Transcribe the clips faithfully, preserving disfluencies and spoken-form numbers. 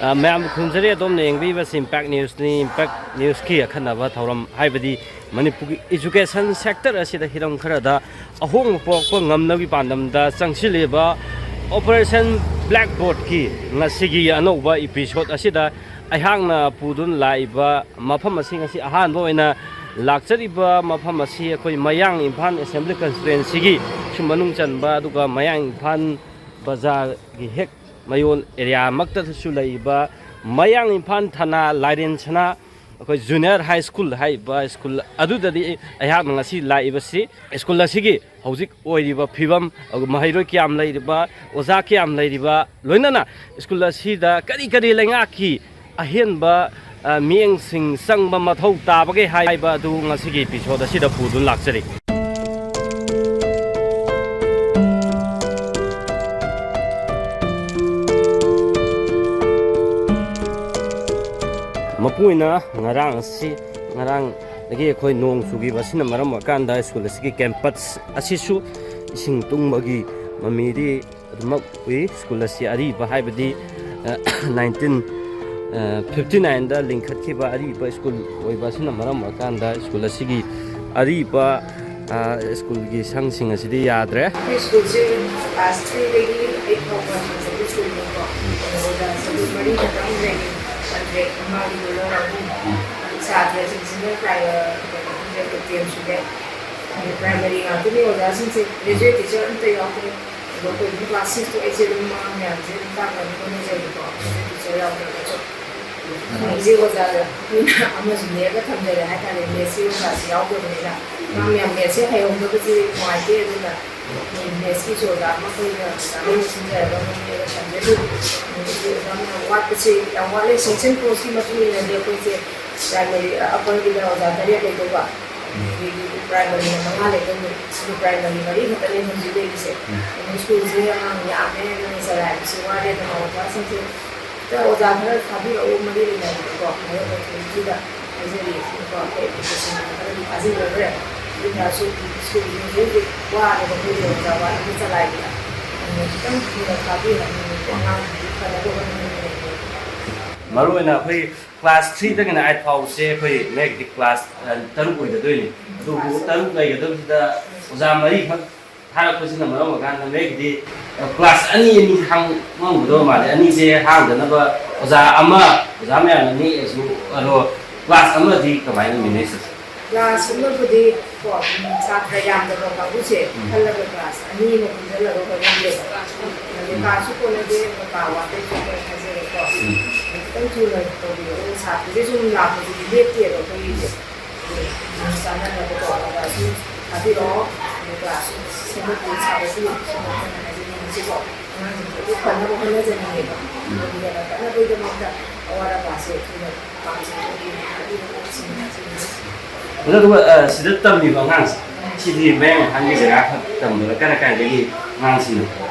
ꯑ, ꯃꯌꯥꯝ ꯈꯨꯔꯨꯝꯖꯔꯤ, ꯑꯗꯣꯝꯅ ꯌꯦꯡꯕꯤꯕꯁꯤ ꯏꯝꯄꯦꯛ ꯅ꯭ꯌꯨꯁꯅꯤ꯫ ꯏꯝꯄꯦꯛ ꯅ꯭ꯌꯨꯁꯀꯤ ꯑꯈꯟꯅꯕ ꯊꯧꯔꯝ, ꯍꯥꯏꯕꯗꯤ ꯃꯅꯤꯄꯨꯔꯒꯤ ꯏꯖꯨꯀꯦꯁꯟ ꯁꯦꯛꯇꯔ ꯑꯁꯤꯗ ꯍꯤꯔꯝ ꯈꯔꯗ ꯑꯍꯣꯡꯕ ꯄꯨꯔꯛꯄ ꯉꯝꯅꯕꯒꯤ ꯄꯥꯟꯗꯝꯗ ꯆꯪꯁꯤꯜꯂꯤꯕ ꯑꯣꯄꯔꯦꯁꯟ ꯕ꯭ꯂꯦꯛꯕꯣꯔꯗꯀꯤ ꯉꯁꯤꯒꯤ ꯑꯅꯧꯕ ꯏꯄꯤꯁꯣꯗ ꯑꯁꯤꯗ ꯑꯩꯍꯥꯛꯅ ꯄꯨꯗꯨꯅ ꯂꯥꯛꯏꯕ ꯃꯐꯝ ꯑꯁꯤ ꯉꯁꯤ ꯑꯍꯥꯟꯕ ꯑꯣꯏꯅ ꯂꯥꯛꯆꯔꯤꯕ ꯃꯐꯝ ꯑꯁꯤ ꯑꯩꯈꯣꯏ ꯃꯌꯥꯡ ꯏꯝꯐꯥꯜ ꯑꯦꯁꯦꯝꯕ꯭ꯂꯤ ꯀꯟꯁꯇꯤꯇ꯭ꯋꯦꯟꯁꯤꯒꯤꯁꯨ ꯃꯅꯨꯡ ꯆꯟꯕ, ꯑꯗꯨꯒ ꯃꯌꯥꯡ ꯏꯝꯐꯥꯜ ꯕꯖꯥꯔꯒꯤ ꯍꯦꯛ ꯃꯌꯣꯟ ꯑꯦꯔꯤꯌꯥꯃꯛꯇꯗꯁꯨ ꯂꯩꯔꯤꯕ ꯃꯌꯥꯡ ꯏꯝꯐꯥꯜ ꯊꯅꯥ ꯂꯥꯏꯔꯦꯟ ꯁꯅꯥ ꯑꯩꯈꯣꯏ ꯖꯨꯅꯤꯌꯔ ꯍꯥꯏ ꯁ꯭ꯀꯨꯜ ꯍꯥꯏꯔꯤꯕ ꯁ꯭ꯀꯨꯜ ꯑꯗꯨꯗꯗꯤ ꯑꯩꯍꯥꯛꯅ ꯉꯁꯤ ꯂꯥꯛꯏꯕꯁꯤ꯫ ꯁ꯭ꯀꯨꯜ ꯑꯁꯤꯒꯤ ꯍꯧꯖꯤꯛ ꯑꯣꯏꯔꯤꯕ ꯐꯤꯕꯝ, ꯃꯍꯩꯔꯣꯏ ꯀꯌꯥꯝ ꯂꯩꯔꯤꯕ, ꯑꯣꯖꯥ ꯀꯌꯥꯝ ꯂꯩꯔꯤꯕ, ꯂꯣꯏꯅꯅ ꯁ꯭ꯀꯨꯜ ꯑꯁꯤꯗ ꯀꯔꯤ ꯀꯔꯤ ꯂꯩꯉꯥꯛꯀꯤ ꯑꯍꯦꯟꯕ, ꯑ, ꯃꯤꯠꯌꯦꯡꯁꯤꯡ ꯆꯪꯕ ꯃꯊꯧ ꯇꯥꯕꯒꯦ ꯍꯥꯏꯕ ꯑꯗꯨ ꯉꯁꯤꯒꯤ ꯏꯄꯤꯁꯣꯗ ꯑꯁꯤꯗ ꯄꯨꯗꯨꯅ ꯂꯥꯛꯆꯔꯤ꯫ ꯃꯄꯨꯡ ꯑꯣꯏꯅ ꯉꯔꯥꯡ ꯑꯁꯤ, ꯉꯔꯥꯡꯗꯒꯤ ꯑꯩꯈꯣꯏ ꯅꯣꯡ ꯆꯨꯈꯤꯕ ꯑꯁꯤꯅ ꯃꯔꯝ ꯑꯣꯏꯔꯀꯥꯟꯗ ꯁ꯭ꯀꯨꯜ ꯑꯁꯤꯒꯤ ꯀꯦꯝꯄꯁ ꯑꯁꯤꯁꯨ ꯏꯁꯤꯡ ꯇꯨꯡꯕꯒꯤ ꯃꯃꯤꯗꯤ ꯑꯗꯨꯃꯛ ꯎꯏ꯫ ꯁ꯭ꯀꯨꯜ ꯑꯁꯤ ꯑꯔꯤꯕ, ꯍꯥꯏꯕꯗꯤ, ꯑ, ꯅꯥꯏꯟꯇꯤꯟ, ꯑ, ꯐꯤꯐꯇꯤ ꯅꯥꯏꯟꯗ ꯂꯤꯡꯈꯠꯈꯤꯕ ꯑꯔꯤꯕ ꯁ꯭ꯀꯨꯜ ꯑꯣꯏꯕ ꯑꯁꯤꯅ ꯃꯔꯝ ꯑꯣꯏꯔꯀꯥꯟꯗ ꯁ꯭ꯀꯨꯜ ꯑꯁꯤꯒꯤ ꯑꯔꯤꯕ, ꯑ, ꯁ꯭ꯀꯨꯜꯒꯤ ꯁꯪꯁꯤꯡ ꯑꯁꯤꯗꯤ ꯌꯥꯗ꯭ꯔꯦ꯫ ꯑꯩꯈꯣꯏ ꯁ꯭ꯀꯨꯜꯁꯦ ꯀ꯭ꯂꯥꯁ ꯊ꯭ꯔꯤꯗꯒꯤ ꯑꯩꯠ ꯐꯥꯎꯕ ꯇꯝꯖꯕ ꯁ꯭ꯀꯨꯜꯅꯤꯀꯣ꯫ ꯑꯣꯖꯥꯁꯦ ꯑꯩꯈꯣꯏ ꯃꯔꯤ ꯈꯛꯇꯪ ꯂꯩꯌꯦ꯫ ꯍꯟꯗ꯭ꯔꯦꯠ ꯃꯉꯥꯒꯤ ꯂꯣꯏꯅ ꯑꯍꯨꯝ꯫ ꯁꯥꯇ꯭ꯔꯁꯤꯡꯁꯤꯅ ꯄ꯭ꯔꯥꯏ-, ꯀꯩꯅꯣ, ꯍꯟꯗ꯭ꯔꯦꯠ ꯇꯦꯟ ꯁꯨꯔꯦ꯫ ꯄ꯭ꯔꯥꯏꯃꯔꯤ ꯉꯥꯛꯇꯅꯤ ꯑꯣꯖꯥꯁꯤꯡꯁꯦ, ꯒ꯭ꯔꯦꯖꯨꯑꯦꯠ ꯇꯤꯆꯔ ꯑꯝꯇ ꯌꯥꯎꯗꯦ꯫ ꯑꯗꯣ ꯑꯩꯈꯣꯏ ꯑꯗꯨꯝ ꯀ꯭ꯂꯥꯁ ꯁꯤꯛꯁꯇꯣ ꯑꯩꯁꯦ ꯑꯗꯨꯝ ꯑꯉꯥꯡ ꯃꯌꯥꯝꯁꯦ ꯑꯗꯨꯝ ꯇꯥꯛꯅꯕ ꯍꯣꯠꯅꯖꯩꯕꯀꯣ, ꯒ꯭ꯔꯦꯖꯨꯑꯦꯠ ꯇꯤꯆꯔ ꯌꯥꯎꯗ꯭ꯔꯒꯁꯨ꯫ ꯍꯧꯖꯤꯛ ꯑꯣꯖꯥꯗ ꯑꯩꯈꯣꯏꯅ ꯑꯃꯁꯨ ꯅꯦꯛꯑꯒ ꯊꯝꯖꯔꯦ ꯍꯥꯏꯇꯥꯔꯦ, ꯃꯦꯠꯁꯀꯤ ꯑꯣꯖꯥꯁꯤ ꯌꯥꯎꯗꯕꯅꯤꯅ꯫ ꯑꯉꯥꯡ ꯃꯌꯥꯝ ꯃꯦꯠꯁꯁꯦ ꯍꯩꯍꯧꯗꯕꯁꯦ ꯅꯨꯡꯉꯥꯏꯇꯦ, ꯑꯗꯨꯅ ꯃꯦꯠꯁꯀꯤꯁꯨ ꯑꯣꯖꯥ ꯑꯃ ꯑꯩꯈꯣꯏꯅ ꯑꯣꯖꯥ ꯑꯃ ꯁꯤꯟꯖꯔꯒ ꯑꯃ ꯅꯦꯛꯑꯒ ꯊꯝꯖꯔꯤ꯫ ꯑꯗꯒꯤ ꯑꯣꯖꯥ ꯃꯌꯥꯝ ꯋꯥꯠꯄꯁꯦ ꯌꯥꯝ ꯋꯥꯠꯂꯦ꯫ ꯁꯦꯛꯁꯟ ꯀꯣꯔꯁꯀꯤ ꯃꯇꯨꯡ ꯏꯟꯅꯗꯤ ꯑꯩꯈꯣꯏꯁꯦ ꯄ꯭ꯔꯥꯏꯃꯔꯤ, ꯑ, ꯑꯞꯄꯔꯒꯤꯗ ꯑꯣꯖꯥ ꯇꯔꯦꯠ ꯂꯩꯗꯧꯕ, ꯑꯗꯒꯤ ꯄ꯭ꯔꯥꯏꯃꯔꯤꯅ ꯃꯉꯥ ꯂꯩꯗꯧꯕ, ꯑꯗꯨ ꯄ꯭ꯔꯥꯏꯃꯔꯤ ꯃꯔꯤ ꯈꯛꯇꯅꯦ ꯍꯧꯖꯤꯛ ꯂꯩꯔꯤꯁꯦ꯫ ꯎꯝ꯫ ꯑꯗꯨ ꯁ꯭ꯀꯨꯜꯁꯦ ꯑꯉꯥꯡ ꯌꯥꯝꯃꯦ, ꯑꯗꯨꯅ ꯆꯂꯥꯏꯕꯁꯨ ꯋꯥꯔꯦ꯫ ꯑꯗꯨꯅ ꯑꯣꯖꯥꯁꯤꯡꯁꯦ ꯈꯤꯇꯪ ꯑꯣꯖꯥ ꯈꯔ ꯊꯥꯕꯤꯔꯛꯎ, ꯃꯔꯤ ꯂꯩꯅꯕꯗꯀꯣ, ꯃꯌꯣꯛ ꯑꯣꯊꯣꯔꯤꯇꯤꯗ ꯍꯥꯏꯖꯔꯤ꯫ ꯑꯗꯨꯒ ꯑꯩꯈꯣꯏ ꯑꯦꯄ꯭ꯂꯤꯀꯦꯁꯟ ꯈꯔꯗꯤ ꯊꯥꯖꯤꯟꯖꯈ꯭ꯔꯦ꯫ ꯑꯗꯨ ꯑꯣꯏꯇꯥꯔꯁꯨ ꯁ꯭ꯀꯨꯜꯁꯦ ꯍꯧꯖꯤꯛ ꯍꯧꯖꯤꯛ ꯋꯥꯔꯦꯕ, ꯑꯩꯈꯣꯏꯒꯤ ꯑꯣꯖꯥ ꯋꯥꯠꯂꯕꯅꯤꯅ ꯆꯂꯥꯏꯕꯗ꯫ ꯑꯗꯨꯅ ꯈꯤꯇꯪ ꯊꯨꯅ ꯊꯥꯕꯤꯔꯛꯑꯅꯤ ꯑꯉꯥꯡꯁꯤꯡꯒꯤ ꯐꯅꯕ ꯍꯣꯠꯅꯒꯅꯤ꯫ ꯃꯔꯨꯑꯣꯏꯅ ꯑꯩꯈꯣꯏ ꯀ꯭ꯂꯥꯁ ꯊ꯭ꯔꯤꯗꯒꯤꯅ ꯑꯩꯠ ꯐꯥꯎꯁꯦ ꯑꯩꯈꯣꯏ ꯃꯌꯦꯛꯇꯤ ꯀ꯭ꯂꯥꯁ, ꯑ, ꯇꯔꯨꯛ ꯑꯣꯏꯒꯗꯣꯏꯅꯤ꯫ ꯑꯗꯨꯕꯨ ꯇꯔꯨꯛ ꯂꯩꯒꯗꯕꯁꯤꯗ ꯑꯣꯖꯥ ꯃꯔꯤꯈꯛ ꯊꯥꯔꯛꯄꯁꯤꯅ ꯃꯔꯝ ꯑꯣꯏꯔꯀꯥꯟꯗ ꯃꯌꯦꯛꯇꯤ, ꯑ, ꯀ꯭ꯂꯥꯁ ꯑꯅꯤ, ꯑꯅꯤ ꯍꯥꯡꯉꯝꯒꯗꯕ ꯃꯥꯜꯂꯦ꯫ ꯑꯅꯤꯁꯦ ꯍꯥꯡꯗꯅꯕ ꯑꯣꯖꯥ ꯑꯃ, ꯑꯣꯖꯥ ꯃꯌꯥꯝꯅ ꯅꯦꯛꯑꯁꯨ, ꯑꯗꯣ ꯀ꯭ꯂꯥꯁ ꯑꯃꯗꯤ ꯀꯃꯥꯏꯅ ꯃꯦꯅꯦꯖ ꯇꯧꯁꯦ? ꯀ꯭ꯂꯥꯁ ꯑꯃꯕꯨꯗꯤ ꯀꯣ, ꯎꯝ, ꯁꯥꯇ꯭ꯔ ꯌꯥꯝꯗꯕ ꯀꯥꯡꯕꯨꯁꯦ ꯎꯝ꯫ ꯈꯜꯂꯒ ꯀ꯭ꯂꯥꯁ ꯑꯅꯤ ꯑꯃ ꯄꯨꯟꯁꯤꯜꯂꯒ ꯍꯣꯠꯅꯕꯤꯌꯦꯕ꯫ ꯎꯝ꯫ ꯀꯥꯁꯨ ꯀꯣꯟꯅꯗꯦ, ꯃꯄꯥ ꯋꯥꯠꯄꯩꯁꯨ ꯑꯩꯈꯣꯏ ꯍꯥꯏꯖꯔꯦꯀꯣ꯫ ꯎꯝ꯫ ꯈꯤꯇꯪ ꯊꯨꯅ ꯇꯧꯕꯤꯌꯣ꯫ ꯑꯗꯨꯒ ꯁꯥꯇ꯭ꯔꯁꯦ ꯁꯨꯝ ꯂꯥꯛꯄꯁꯤꯗꯤ ꯂꯦꯞꯇꯦꯕ ꯑꯩꯈꯣꯏꯒꯤꯁꯦ꯫ ꯑꯗꯨ ꯆꯥꯟꯅꯅꯕ ꯇꯧꯔꯒ ꯁꯨꯝ ꯊꯥꯕꯤꯔꯛꯑꯣ꯫ ꯑꯗꯨꯒ ꯁꯨꯝ ꯁꯦꯝꯗꯣꯛꯄꯤꯌꯨ, ꯁꯥꯗꯣꯛꯄꯤꯌꯨ꯫ ꯁꯤꯃ ꯑꯩꯈꯣꯏꯅ ꯍꯥꯏꯖꯅꯤꯡꯉꯤꯁꯦꯀꯣ꯫ ꯑꯉꯥꯡꯁꯤꯡꯁꯦ ꯑꯗꯨ ꯐꯅꯕ ꯍꯣꯠꯅꯖꯅꯤꯡꯉꯦꯕ꯫ ꯎꯝ꯫ ꯑꯗꯨꯒ ꯀꯟꯅꯕꯒꯤꯗꯃꯛꯇ ꯑꯋꯥꯠ ꯑꯄꯥꯁꯦ ꯑꯩꯈꯣꯏꯅ ꯄꯥꯝꯖꯩ꯫ ꯑꯗꯨꯅ ꯍꯥꯏꯕꯤꯔꯛꯑꯣ꯫ ꯁꯤꯅꯤ ꯍꯥꯏꯖꯅꯤꯡꯉꯤꯁꯦ꯫ ꯑꯣꯖꯥ, ꯑꯗꯨꯒ, ꯑ, ꯁꯤꯗ ꯇꯝꯃꯤꯕ ꯑꯉꯥꯡꯁꯦ, ꯁꯤꯗꯤ ꯃꯌꯥꯡ ꯏꯝꯐꯥꯜꯒꯤ ꯖꯒꯥ ꯈꯛ ꯇꯝꯕ꯭ꯔꯥ? ꯀꯥꯏ ꯀꯥꯏꯗꯒꯤ ꯑꯉꯥꯡꯁꯤꯡꯅꯣ?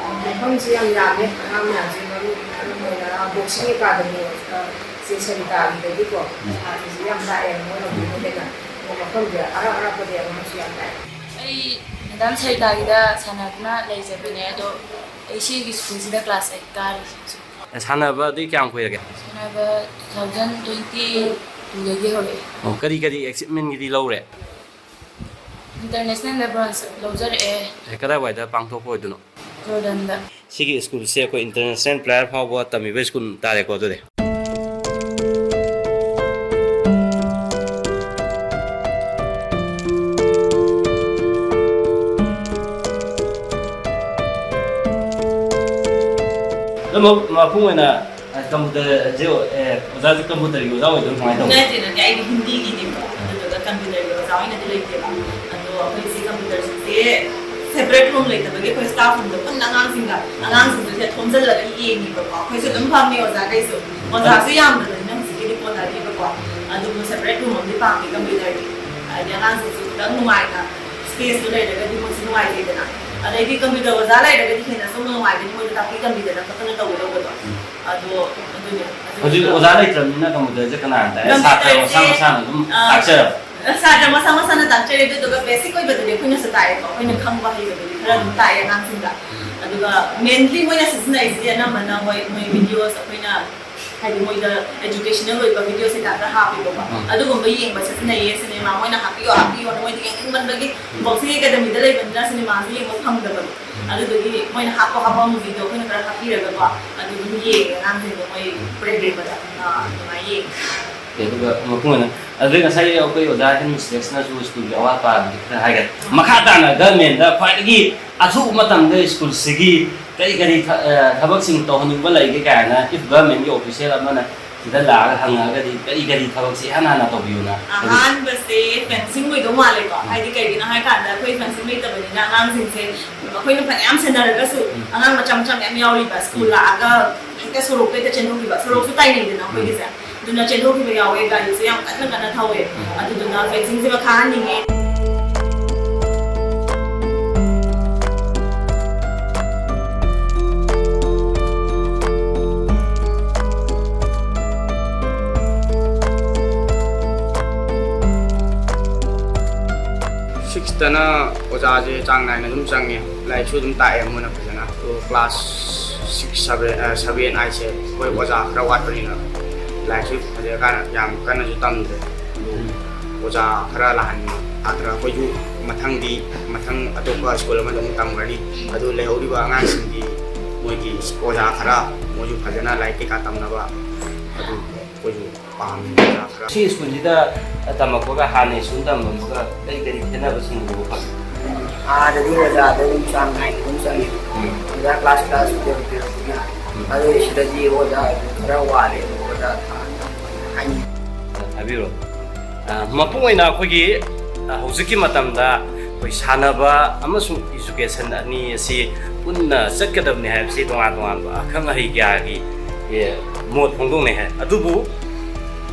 ꯃꯐꯝꯁꯤ ꯌꯥꯝ ꯌꯥꯝꯃꯦ꯫ ꯑꯉꯥꯡ ꯃꯌꯥꯝꯁꯦ ꯃꯔꯨ ꯑꯣꯏꯅ ꯕꯣꯛꯁꯤꯡ ꯑꯦꯀꯥꯗꯃꯤ, ꯑ, ꯆꯦ ꯁꯔꯤꯇꯥꯒꯤꯗꯒꯤꯀꯣ, ꯎꯝ꯫ ꯁꯥꯇ꯭ꯔꯁꯤ ꯌꯥꯝ ꯂꯥꯛꯑꯦ ꯃꯣꯏꯔꯣꯝꯗꯒꯤ ꯍꯦꯟꯅ꯫ ꯑꯗꯣ ꯃꯐꯝꯁꯦ ꯑꯔꯥꯞ ꯑꯔꯥꯞꯄꯗꯒꯤ ꯑꯉꯥꯡꯁꯨ ꯌꯥꯝ ꯂꯥꯛꯑꯦ꯫ ꯑꯩ ꯃꯦꯗꯥꯝ ꯁꯔꯤꯇꯥꯒꯤꯗ ꯁꯥꯟꯅꯗꯨꯅ ꯂꯩꯖꯕꯅꯦ, ꯑꯗꯣ ꯑꯩ ꯁꯤꯒꯤ ꯁ꯭ꯀꯨꯜꯁꯤꯗ ꯀ꯭ꯂꯥꯁ ꯑꯩꯠ ꯀꯥꯔꯤ꯫ ꯁꯥꯟꯅꯕꯗꯤ ꯀꯌꯥꯝ ꯀꯨꯏꯔꯒꯦ? ꯁꯥꯟꯅꯕ two thousand twenty two-ꯗꯒꯤ ꯍꯧꯔꯛꯑꯦ꯫ ꯑꯣ, ꯀꯔꯤ ꯀꯔꯤ ꯑꯦꯆꯤꯞꯃꯦꯟꯒꯤꯗꯤ ꯂꯧꯔꯦ? ꯏꯟꯇꯔꯅꯦꯁꯅꯦꯜꯗ ꯕ꯭ꯔꯣꯟꯖ ꯂꯧꯖꯔꯛꯑꯦ꯫ ꯑꯦ, ꯀꯗꯥꯏꯋꯥꯏꯗ ꯄꯥꯡꯊꯣꯛꯄ ꯑꯣꯏꯗꯣꯏꯅꯣ? ꯖꯣꯔꯗꯟꯗ꯫ ꯁꯤꯒꯤ ꯁ꯭ꯀꯨꯜꯁꯦ ꯑꯩꯈꯣꯏ ꯏꯟꯇꯔꯅꯦꯁꯅꯦꯜ ꯄ꯭ꯂꯦꯌꯔ ꯐꯥꯎꯕ ꯇꯝꯃꯤꯕ ꯁ꯭ꯀꯨꯜ ꯇꯥꯔꯦꯀꯣ ꯑꯗꯨꯗꯤ? ꯑꯗꯣ ꯃ-, ꯃꯄꯨꯡ ꯑꯣꯏꯅ, ꯑ, ꯀꯝꯄ꯭ꯌꯨꯇꯔꯁꯦ, ꯑꯦ, ꯑꯣꯖꯥꯁꯦ ꯀꯝꯄ꯭ꯌꯨꯇꯔꯒꯤ ꯑꯣꯖꯥ ꯑꯣꯏꯗꯣꯏꯔꯣ, ꯀꯃꯥꯏꯅ ꯇꯧꯕ? ꯅꯠꯇꯦ, ꯅꯠꯇꯦ, ꯑꯩꯗꯤ ꯍꯤꯟꯗꯤꯒꯤꯅꯦꯕ꯫ ꯑꯗꯨꯗꯨꯒ ꯀꯝꯄ꯭ꯌꯨꯇꯔꯒꯤ ꯑꯣꯖꯥ ꯑꯣꯏꯅꯗꯤ ꯂꯩꯇꯦꯕ꯫ ꯑꯗꯣ ꯑꯩꯈꯣꯏ ꯁꯤ ꯀꯝꯄ꯭ꯌꯨꯇꯔꯁꯤꯡꯁꯦ separate room ꯂꯩꯇꯕꯒꯤ ꯑꯩꯈꯣꯏ staff roomꯗ ꯄꯨꯟꯅ ꯑꯉꯥꯡꯁꯤꯡꯒ, ꯑꯉꯥꯡꯁꯤꯡꯁꯦ ꯊꯣꯝꯖꯤꯜꯂꯒ ꯌꯦꯡꯉꯤꯕꯀꯣ꯫ ꯑꯩꯈꯣꯏꯁꯨ ꯑꯗꯨꯝ ꯐꯝꯃꯤ, ꯑꯣꯖꯥꯈꯩꯁꯨ꯫ ꯑꯣꯖꯥꯁꯨ ꯌꯥꯝꯗꯕꯅꯤꯅ ꯍꯧꯖꯤꯛꯀꯤꯗꯤ ꯀꯣꯟꯅꯔꯤꯕꯀꯣ꯫ ꯑꯗꯨꯕꯨ separate room ꯑꯃꯗꯤ ꯄꯥꯝꯃꯤ ꯀꯝꯄ꯭ꯌꯨꯇꯔꯒꯤ꯫ ꯍꯥꯏꯗꯤ ꯑꯉꯥꯡꯁꯤꯡꯁꯨ ꯈꯤꯇꯪ ꯅꯨꯡꯉꯥꯏꯅ spaceꯇꯣ ꯂꯩꯔꯒꯗꯤ ꯃꯣꯏꯁꯨ ꯅꯨꯡꯉꯥꯏꯖꯩꯗꯅ꯫ ꯑꯗꯩꯗꯤ ꯀꯝꯄ꯭ꯌꯨꯇꯔ ꯑꯣꯖꯥ ꯂꯩꯔꯒꯗꯤ ꯍꯦꯟꯅ ꯁꯨꯝ ꯅꯨꯡꯉꯥꯏꯒꯅꯤ, ꯃꯣꯏꯗ ꯇꯥꯛꯄꯤ ꯇꯝꯕꯤꯗꯅ ꯈꯣꯠꯇꯅ ꯇꯧꯒꯗꯧꯕꯗꯣ꯫ ꯎꯝ꯫ ꯑꯗꯣ ꯑꯗꯨꯅꯦ꯫ ꯍꯧꯖꯤꯛ ꯑꯣꯖꯥ ꯂꯩꯇ꯭ꯔꯕꯅꯤꯅ ꯀꯝꯄ꯭ꯌꯨꯇꯔꯁꯦ ꯀꯅꯥꯅ ꯇꯥꯛꯑꯦ? ꯁꯥꯇ꯭ꯔ ꯃꯁꯥ ꯀꯝꯄ꯭ꯌꯨꯇꯔꯁꯦ, ꯃꯁꯥꯅ ꯑꯗꯨꯝ ꯑ, ꯇꯥꯛꯆꯔꯕ? ꯁꯥꯇ꯭ꯔ ꯃꯁꯥ ꯃꯁꯥꯅ ꯇꯥꯛꯆꯔꯦ, ꯑꯗꯨꯗꯨꯒ basic ꯑꯣꯏꯕꯗꯨꯗꯤ ꯑꯩꯈꯣꯏꯅꯁꯨ ꯇꯥꯛꯑꯦꯀꯣ, ꯑꯩꯈꯣꯏꯅ ꯎꯝ꯫ ꯈꯪꯕ ꯍꯩꯕꯗꯨꯗꯤ ꯈꯔ ꯑꯗꯨꯝ ꯇꯥꯛꯑꯦ ꯑꯉꯥꯡꯁꯤꯡꯗ꯫ ꯎꯝ꯫ ꯑꯗꯨꯒ ꯃꯦꯟꯂꯤ ꯃꯣꯏꯅ ꯁꯤꯖꯤꯟꯅꯔꯤꯁꯤꯗꯤ ꯑꯅꯝꯕꯅ ꯃꯣꯏ ꯃꯣꯏ ꯚꯤꯗꯤꯑꯣꯁ ꯑꯩꯈꯣꯏꯅ ꯍꯥꯏꯗꯤ ꯃꯣꯏꯗ ꯑꯦꯖꯨꯀꯦꯁꯅꯦꯜ ꯑꯣꯏꯕ ꯚꯤꯗꯤꯑꯣꯁꯦ ꯈꯔ ꯍꯥꯞꯄꯦꯕꯀꯣ꯫ ꯎꯝ꯫ ꯑꯗꯨꯒꯨꯝꯕ ꯌꯦꯡꯕ ꯁꯤꯖꯤꯟꯅꯩꯌꯦ꯫ ꯁꯤꯅꯦꯃꯥ ꯃꯣꯏꯅ ꯍꯥꯞꯄꯤꯌꯣ ꯍꯥꯞꯄꯤꯌꯣꯅ ꯃꯣꯏꯗꯤ ꯌꯦꯡꯅꯤꯡꯃꯟꯕꯒꯤ ꯕꯣꯛꯁꯤꯡ ꯑꯦꯀꯥꯗꯃꯤꯗ ꯂꯩꯕꯅꯤꯅ ꯁꯤꯅꯦꯃꯥꯁꯦ ꯌꯦꯡꯕ ꯐꯪꯗꯕꯗꯣ꯫ ꯎꯝ꯫ ꯑꯗꯨꯗꯨꯒꯤ ꯃꯣꯏꯅ ꯍꯥꯞꯄ ꯍꯥꯞꯄ ꯃꯨꯚꯤꯗꯣ ꯑꯩꯈꯣꯏꯅ ꯈꯔ ꯍꯥꯞꯄꯤꯔꯒꯀꯣ ꯑꯗꯨ ꯑꯗꯨꯝ ꯌꯦꯡꯉꯦ ꯑꯉꯥꯡꯁꯤꯡꯗꯣ ꯃꯣꯏ ꯕ꯭ꯔꯦꯛ ꯕ꯭ꯔꯦꯛ ꯑꯗꯨꯃꯥꯏꯅ ꯌꯦꯡꯉꯦ꯫ ꯑꯗꯨꯒ ꯃꯄꯨꯡ ꯑꯣꯏꯅ ꯑꯗꯨꯗꯩ ꯉꯁꯥꯏ ꯑꯩꯈꯣꯏ ꯑꯣꯖꯥ ꯍꯦꯟ ꯃꯤꯁꯇ꯭ꯔꯦꯁꯅꯁꯨ ꯁ꯭ꯀꯨꯜꯒꯤ ꯑꯋꯥꯠ ꯑꯄꯥꯗꯤ ꯈꯔ ꯍꯥꯏꯈ꯭ꯔꯦ꯫ ꯃꯈꯥ ꯇꯥꯅ ꯒꯚꯔꯟꯃꯦꯟꯗ ꯈ꯭ꯋꯥꯏꯗꯒꯤ ꯑꯊꯨꯕ ꯃꯇꯝꯗ ꯁ꯭ꯀꯨꯜꯁꯤꯒꯤ ꯀꯔꯤ ꯀꯔꯤ ꯊ-, ꯑ, ꯊꯕꯛꯁꯤꯡ ꯇꯧꯍꯟꯅꯤꯡꯕ ꯂꯩꯒꯦ ꯀꯥꯏꯅ if ꯒꯚꯔꯟꯃꯦꯟꯒꯤ ꯑꯣꯐꯤꯁꯤꯌꯦꯜ ꯑꯃꯅ ꯁꯤꯗ ꯂꯥꯛꯑꯒ ꯍꯪꯉꯛꯑꯒꯗꯤ ꯀꯔꯤ ꯀꯔꯤ ꯊꯕꯛꯁꯤ ꯏꯍꯥꯟ ꯍꯥꯟꯅ ꯇꯧꯕꯤꯌꯨꯅ? ꯑꯍꯥꯟꯕꯁꯦ ꯐꯦꯟꯁꯤꯡ ꯑꯣꯏꯗꯧ ꯃꯥꯜꯂꯦꯀꯣ꯫ ꯎꯝ꯫ ꯍꯥꯏꯗꯤ ꯀꯩꯒꯤꯅꯣ ꯍꯥꯏ ꯀꯥꯟꯗ ꯑꯩꯈꯣꯏ ꯐꯦꯟꯁꯤꯡ ꯂꯩꯇꯕꯅꯤꯅ ꯑꯉꯥꯡꯁꯤꯡꯁꯦ ꯑꯩꯈꯣꯏꯅ ꯐꯅꯌꯥꯝ ꯁꯦꯟꯅꯔꯒꯁꯨ ꯎꯝ꯫ ꯑꯉꯥꯡ ꯃꯆꯥ ꯃꯆꯥ ꯃꯌꯥꯝ ꯌꯥꯎꯔꯤꯕ ꯁ꯭ꯀꯨꯜ ꯎꯝ꯫ ꯂꯥꯛꯑꯒ ꯍꯦꯛꯇ ꯁꯣꯔꯣꯛꯇ ꯍꯦꯛꯇ ꯆꯦꯟꯊꯣꯛꯈꯤꯕ꯫ ꯁꯣꯔꯣꯛꯁꯨ ꯇꯥꯏꯅꯩꯗꯅ ꯎꯝ꯫ ꯑꯩꯈꯣꯏꯒꯤꯁꯦ꯫ ꯑꯗꯨꯅ ꯆꯦꯟꯊꯣꯛꯈꯤꯕ ꯌꯥꯎꯋꯦ, ꯒꯥꯔꯤꯁꯦ ꯌꯥꯝ ꯀꯟꯅ ꯀꯟꯅ ꯊꯧꯋꯦ꯫ ꯎꯝ꯫ ꯑꯗꯨꯗꯨꯅ ꯐꯦꯟꯁꯤꯡꯁꯦ ꯃꯈꯥꯍꯟꯅꯤꯡꯉꯦ꯫ ꯁꯤꯛꯁꯇꯅ ꯑꯣꯖꯥꯁꯦ ꯆꯥꯡ ꯅꯥꯏꯅ ꯑꯗꯨꯝ ꯆꯪꯉꯦ, ꯂꯥꯏꯔꯤꯛꯁꯨ ꯑꯗꯨꯝ ꯇꯥꯛꯑꯦ ꯃꯣꯏꯅ ꯐꯖꯅ꯫ ꯑꯗꯣ ꯀ꯭ꯂꯥꯁ ꯁꯤꯛꯁ, ꯁꯚꯦꯟ, ꯑ, ꯁꯚꯦꯟ ꯍꯥꯏꯁꯦ ꯑꯩꯈꯣꯏ ꯑꯣꯖꯥ ꯈꯔ ꯋꯥꯠꯄꯅꯤꯅ ꯂꯥꯏꯔꯤꯛꯁꯨ ꯐꯖꯅ ꯌꯥꯝ ꯀꯟꯅꯁꯨ ꯇꯝꯗ꯭ꯔꯦ꯫ ꯑꯗꯨ ꯎꯝ꯫ ꯑꯣꯖꯥ ꯈꯔ ꯂꯥꯛꯍꯟꯅꯤꯡꯉꯤ꯫ ꯁꯥꯇ꯭ꯔ ꯑꯩꯈꯣꯏꯁꯨ ꯃꯊꯪꯗꯤ, ꯃꯊꯪ ꯑꯇꯣꯞꯄ ꯁ꯭ꯀꯨꯜ ꯑꯃꯗ ꯑꯃꯨꯛ ꯇꯝꯈ꯭ꯔꯅꯤ꯫ ꯑꯗꯨ ꯂꯩꯍꯧꯔꯤꯕ ꯑꯉꯥꯡꯁꯤꯡꯒꯤ ꯃꯣꯏꯒꯤ ꯑꯣꯖꯥ ꯈꯔ ꯃꯣꯏꯁꯨ ꯐꯖꯅ ꯂꯥꯏꯔꯤꯛ ꯀꯩꯀꯥ ꯇꯝꯅꯕ ꯑꯗꯨ ꯑꯩꯈꯣꯏꯁꯨ ꯄꯥꯝꯃꯤ ꯑꯣꯖꯥ ꯈꯔ꯫ ꯁꯤ ꯁ꯭ꯀꯨꯜꯁꯤꯗ ꯇꯝꯃꯛꯄꯒ ꯍꯥꯟꯅ ꯁ꯭ꯀꯨꯜ ꯇꯝꯃꯝꯕꯒ ꯀꯔꯤ ꯀꯔꯤ ꯈꯦꯠꯅꯕꯁꯤꯡ ꯎꯕ ꯐꯪꯉꯤ? ꯑꯥꯗꯗꯤ ꯑꯣꯖꯥꯗꯣ ꯑꯗꯨꯝ ꯆꯥꯡ ꯅꯥꯏꯅ ꯑꯗꯨꯝ ꯆꯪꯉꯤ꯫ ꯎꯝ꯫ ꯑꯣꯖꯥ ꯀ꯭ꯂꯥꯁ ꯀ꯭ꯂꯥꯁ ꯄꯤꯔꯛꯄꯅꯤꯅ꯫ ꯎꯝ꯫ ꯑꯗꯨ ꯁꯤꯗꯗꯤ ꯑꯣꯖꯥ ꯈꯔ ꯋꯥꯠꯂꯦ꯫ ꯑꯣꯖꯥ ꯍꯥꯏꯅꯤ꯫ ꯍꯥꯏꯕꯤꯔꯣ꯫ ꯑ, ꯃꯄꯨꯡ ꯑꯣꯏꯅ ꯑꯩꯈꯣꯏꯒꯤ, ꯑ, ꯍꯧꯖꯤꯛꯀꯤ ꯃꯇꯝꯗ ꯑꯩꯈꯣꯏ ꯁꯥꯟꯅꯕ ꯑꯃꯁꯨꯡ ꯏꯖꯨꯀꯦꯁꯟ ꯑꯅꯤ ꯑꯁꯤ ꯄꯨꯟꯅ ꯆꯠꯀꯗꯕꯅꯤ ꯍꯥꯏꯕꯁꯤ ꯇꯣꯉꯥꯟ ꯇꯣꯉꯥꯟꯕ ꯑꯈꯪ ꯑꯍꯩ ꯀꯌꯥꯒꯤ, ꯑꯦ, ꯃꯣꯠ ꯐꯣꯡꯗꯣꯛꯅꯩ ꯍꯥꯏ꯫ ꯑꯗꯨꯕꯨ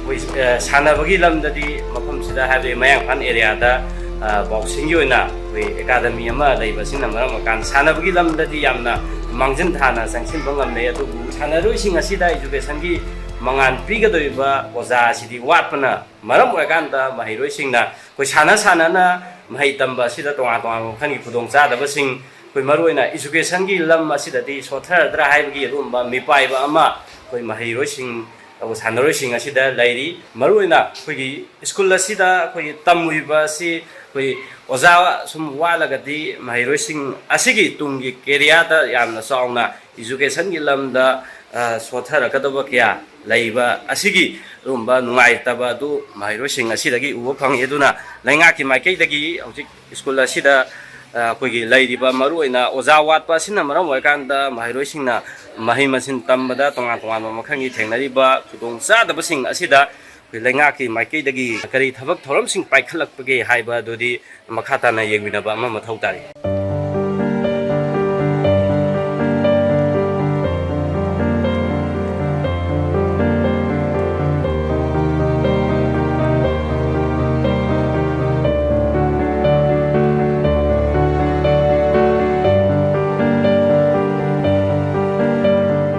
ꯑꯩꯈꯣꯏ, ꯑ, ꯁꯥꯟꯅꯕꯒꯤ ꯂꯝꯗꯗꯤ ꯃꯐꯝꯁꯤꯗ ꯍꯥꯏꯕꯗꯤ ꯃꯌꯥꯡꯐꯥꯟ ꯑꯦꯔꯤꯌꯥꯗ, ꯑ, ꯕꯣꯛꯁꯤꯡꯒꯤ ꯑꯣꯏꯅ ꯑꯩꯈꯣꯏ ꯑꯦꯀꯥꯗꯃꯤ ꯑꯃ ꯂꯩꯕꯁꯤꯅ ꯃꯔꯝ ꯑꯣꯏꯔꯀꯥꯟꯗ ꯁꯥꯟꯅꯕꯒꯤ ꯂꯝꯗꯗꯤ ꯌꯥꯝꯅ ꯃꯥꯡꯖꯤꯟ ꯊꯥꯅ ꯆꯪꯁꯤꯟꯕ ꯉꯝꯂꯦ꯫ ꯑꯗꯨꯕꯨ ꯁꯥꯟꯅꯔꯣꯏꯁꯤꯡ ꯑꯁꯤꯗ ꯏꯖꯨꯀꯦꯁꯟꯒꯤ ꯃꯉꯥꯜ ꯄꯤꯒꯗꯧꯔꯤꯕ ꯑꯣꯖꯥ ꯑꯁꯤꯗꯤ ꯋꯥꯠꯄꯅ ꯃꯔꯝ ꯑꯣꯏꯔꯀꯥꯟꯗ ꯃꯍꯩꯔꯣꯏꯁꯤꯡꯅ ꯑꯩꯈꯣꯏ ꯁꯥꯟꯅ ꯁꯥꯟꯅꯅ ꯃꯍꯩ ꯇꯝꯕ ꯑꯁꯤꯗ ꯇꯣꯉꯥꯟ ꯇꯣꯉꯥꯟꯕ ꯃꯈꯜꯒꯤ ꯈꯨꯗꯣꯡꯆꯥꯗꯕꯁꯤꯡ ꯑꯩꯈꯣꯏ ꯃꯔꯨꯑꯣꯏꯅ educationꯒꯤ ꯂꯝ ꯑꯁꯤꯗꯗꯤ ꯁꯣꯠꯊꯔꯗ꯭ꯔꯥ ꯍꯥꯏꯕꯒꯤ ꯑꯗꯨꯒꯨꯝꯕ ꯃꯤꯄꯥꯏꯕ ꯑꯃ ꯑꯩꯈꯣꯏ ꯃꯍꯩꯔꯣꯏꯁꯤꯡ, ꯑꯩꯈꯣꯏ ꯁꯥꯟꯅꯔꯣꯏꯁꯤꯡ ꯑꯁꯤꯗ ꯂꯩꯔꯤ꯫ ꯃꯔꯨꯑꯣꯏꯅ ꯑꯩꯈꯣꯏꯒꯤ school ꯑꯁꯤꯗ ꯑꯩꯈꯣꯏꯒꯤ ꯇꯝꯃꯨꯔꯤꯕ ꯑꯁꯤ ꯑꯩꯈꯣꯏ ꯑꯣꯖꯥ ꯁꯨꯝ ꯋꯥꯠꯂꯒꯗꯤ ꯃꯍꯩꯔꯣꯏꯁꯤꯡ ꯑꯁꯤꯒꯤ ꯇꯨꯡꯒꯤ careerꯗ ꯌꯥꯝꯅ ꯆꯥꯎꯅ educationꯒꯤ ꯂꯝꯗ, ꯑ, ꯁꯣꯠꯊꯔꯛꯀꯗꯕ ꯀꯌꯥ ꯂꯩꯕ ꯑꯁꯤꯒꯤ ꯑꯗꯨꯒꯨꯝꯕ ꯅꯨꯡꯉꯥꯏꯇꯕ ꯑꯗꯨ ꯃꯍꯩꯔꯣꯏꯁꯤꯡ ꯑꯁꯤꯗꯒꯤ ꯎꯕ ꯐꯪꯉꯤ꯫ ꯑꯗꯨꯅ ꯂꯩꯉꯥꯛꯀꯤ ꯃꯥꯏꯀꯩꯗꯒꯤ ꯍꯧꯖꯤꯛ school ꯑꯁꯤꯗ, ꯑ, ꯑꯩꯈꯣꯏꯒꯤ ꯂꯩꯔꯤꯕ ꯃꯔꯨꯑꯣꯏꯅ ꯑꯣꯖꯥ ꯋꯥꯠꯄ ꯑꯁꯤꯅ ꯃꯔꯝ ꯑꯣꯏꯔꯀꯥꯟꯗ ꯃꯍꯩꯔꯣꯏꯁꯤꯡꯅ ꯃꯍꯩ ꯃꯁꯤꯡ ꯇꯝꯕꯗ ꯇꯣꯉꯥꯟ ꯇꯣꯉꯥꯟꯕ ꯃꯈꯜꯒꯤ ꯊꯦꯡꯅꯔꯤꯕ ꯈꯨꯗꯣꯡꯆꯥꯗꯕꯁꯤꯡ ꯑꯁꯤꯗ ꯑꯩꯈꯣꯏ ꯂꯩꯉꯥꯛꯀꯤ ꯃꯥꯏꯀꯩꯗꯒꯤ ꯀꯔꯤ ꯊꯕꯛ ꯊꯧꯔꯝꯁꯤꯡ ꯄꯥꯏꯈꯠꯂꯛꯄꯒꯦ ꯍꯥꯏꯕ ꯑꯗꯨꯗꯤ ꯃꯈꯥ ꯇꯥꯅ ꯌꯦꯡꯃꯤꯟꯅꯕ ꯑꯃ ꯃꯊꯧ ꯇꯥꯔꯤ꯫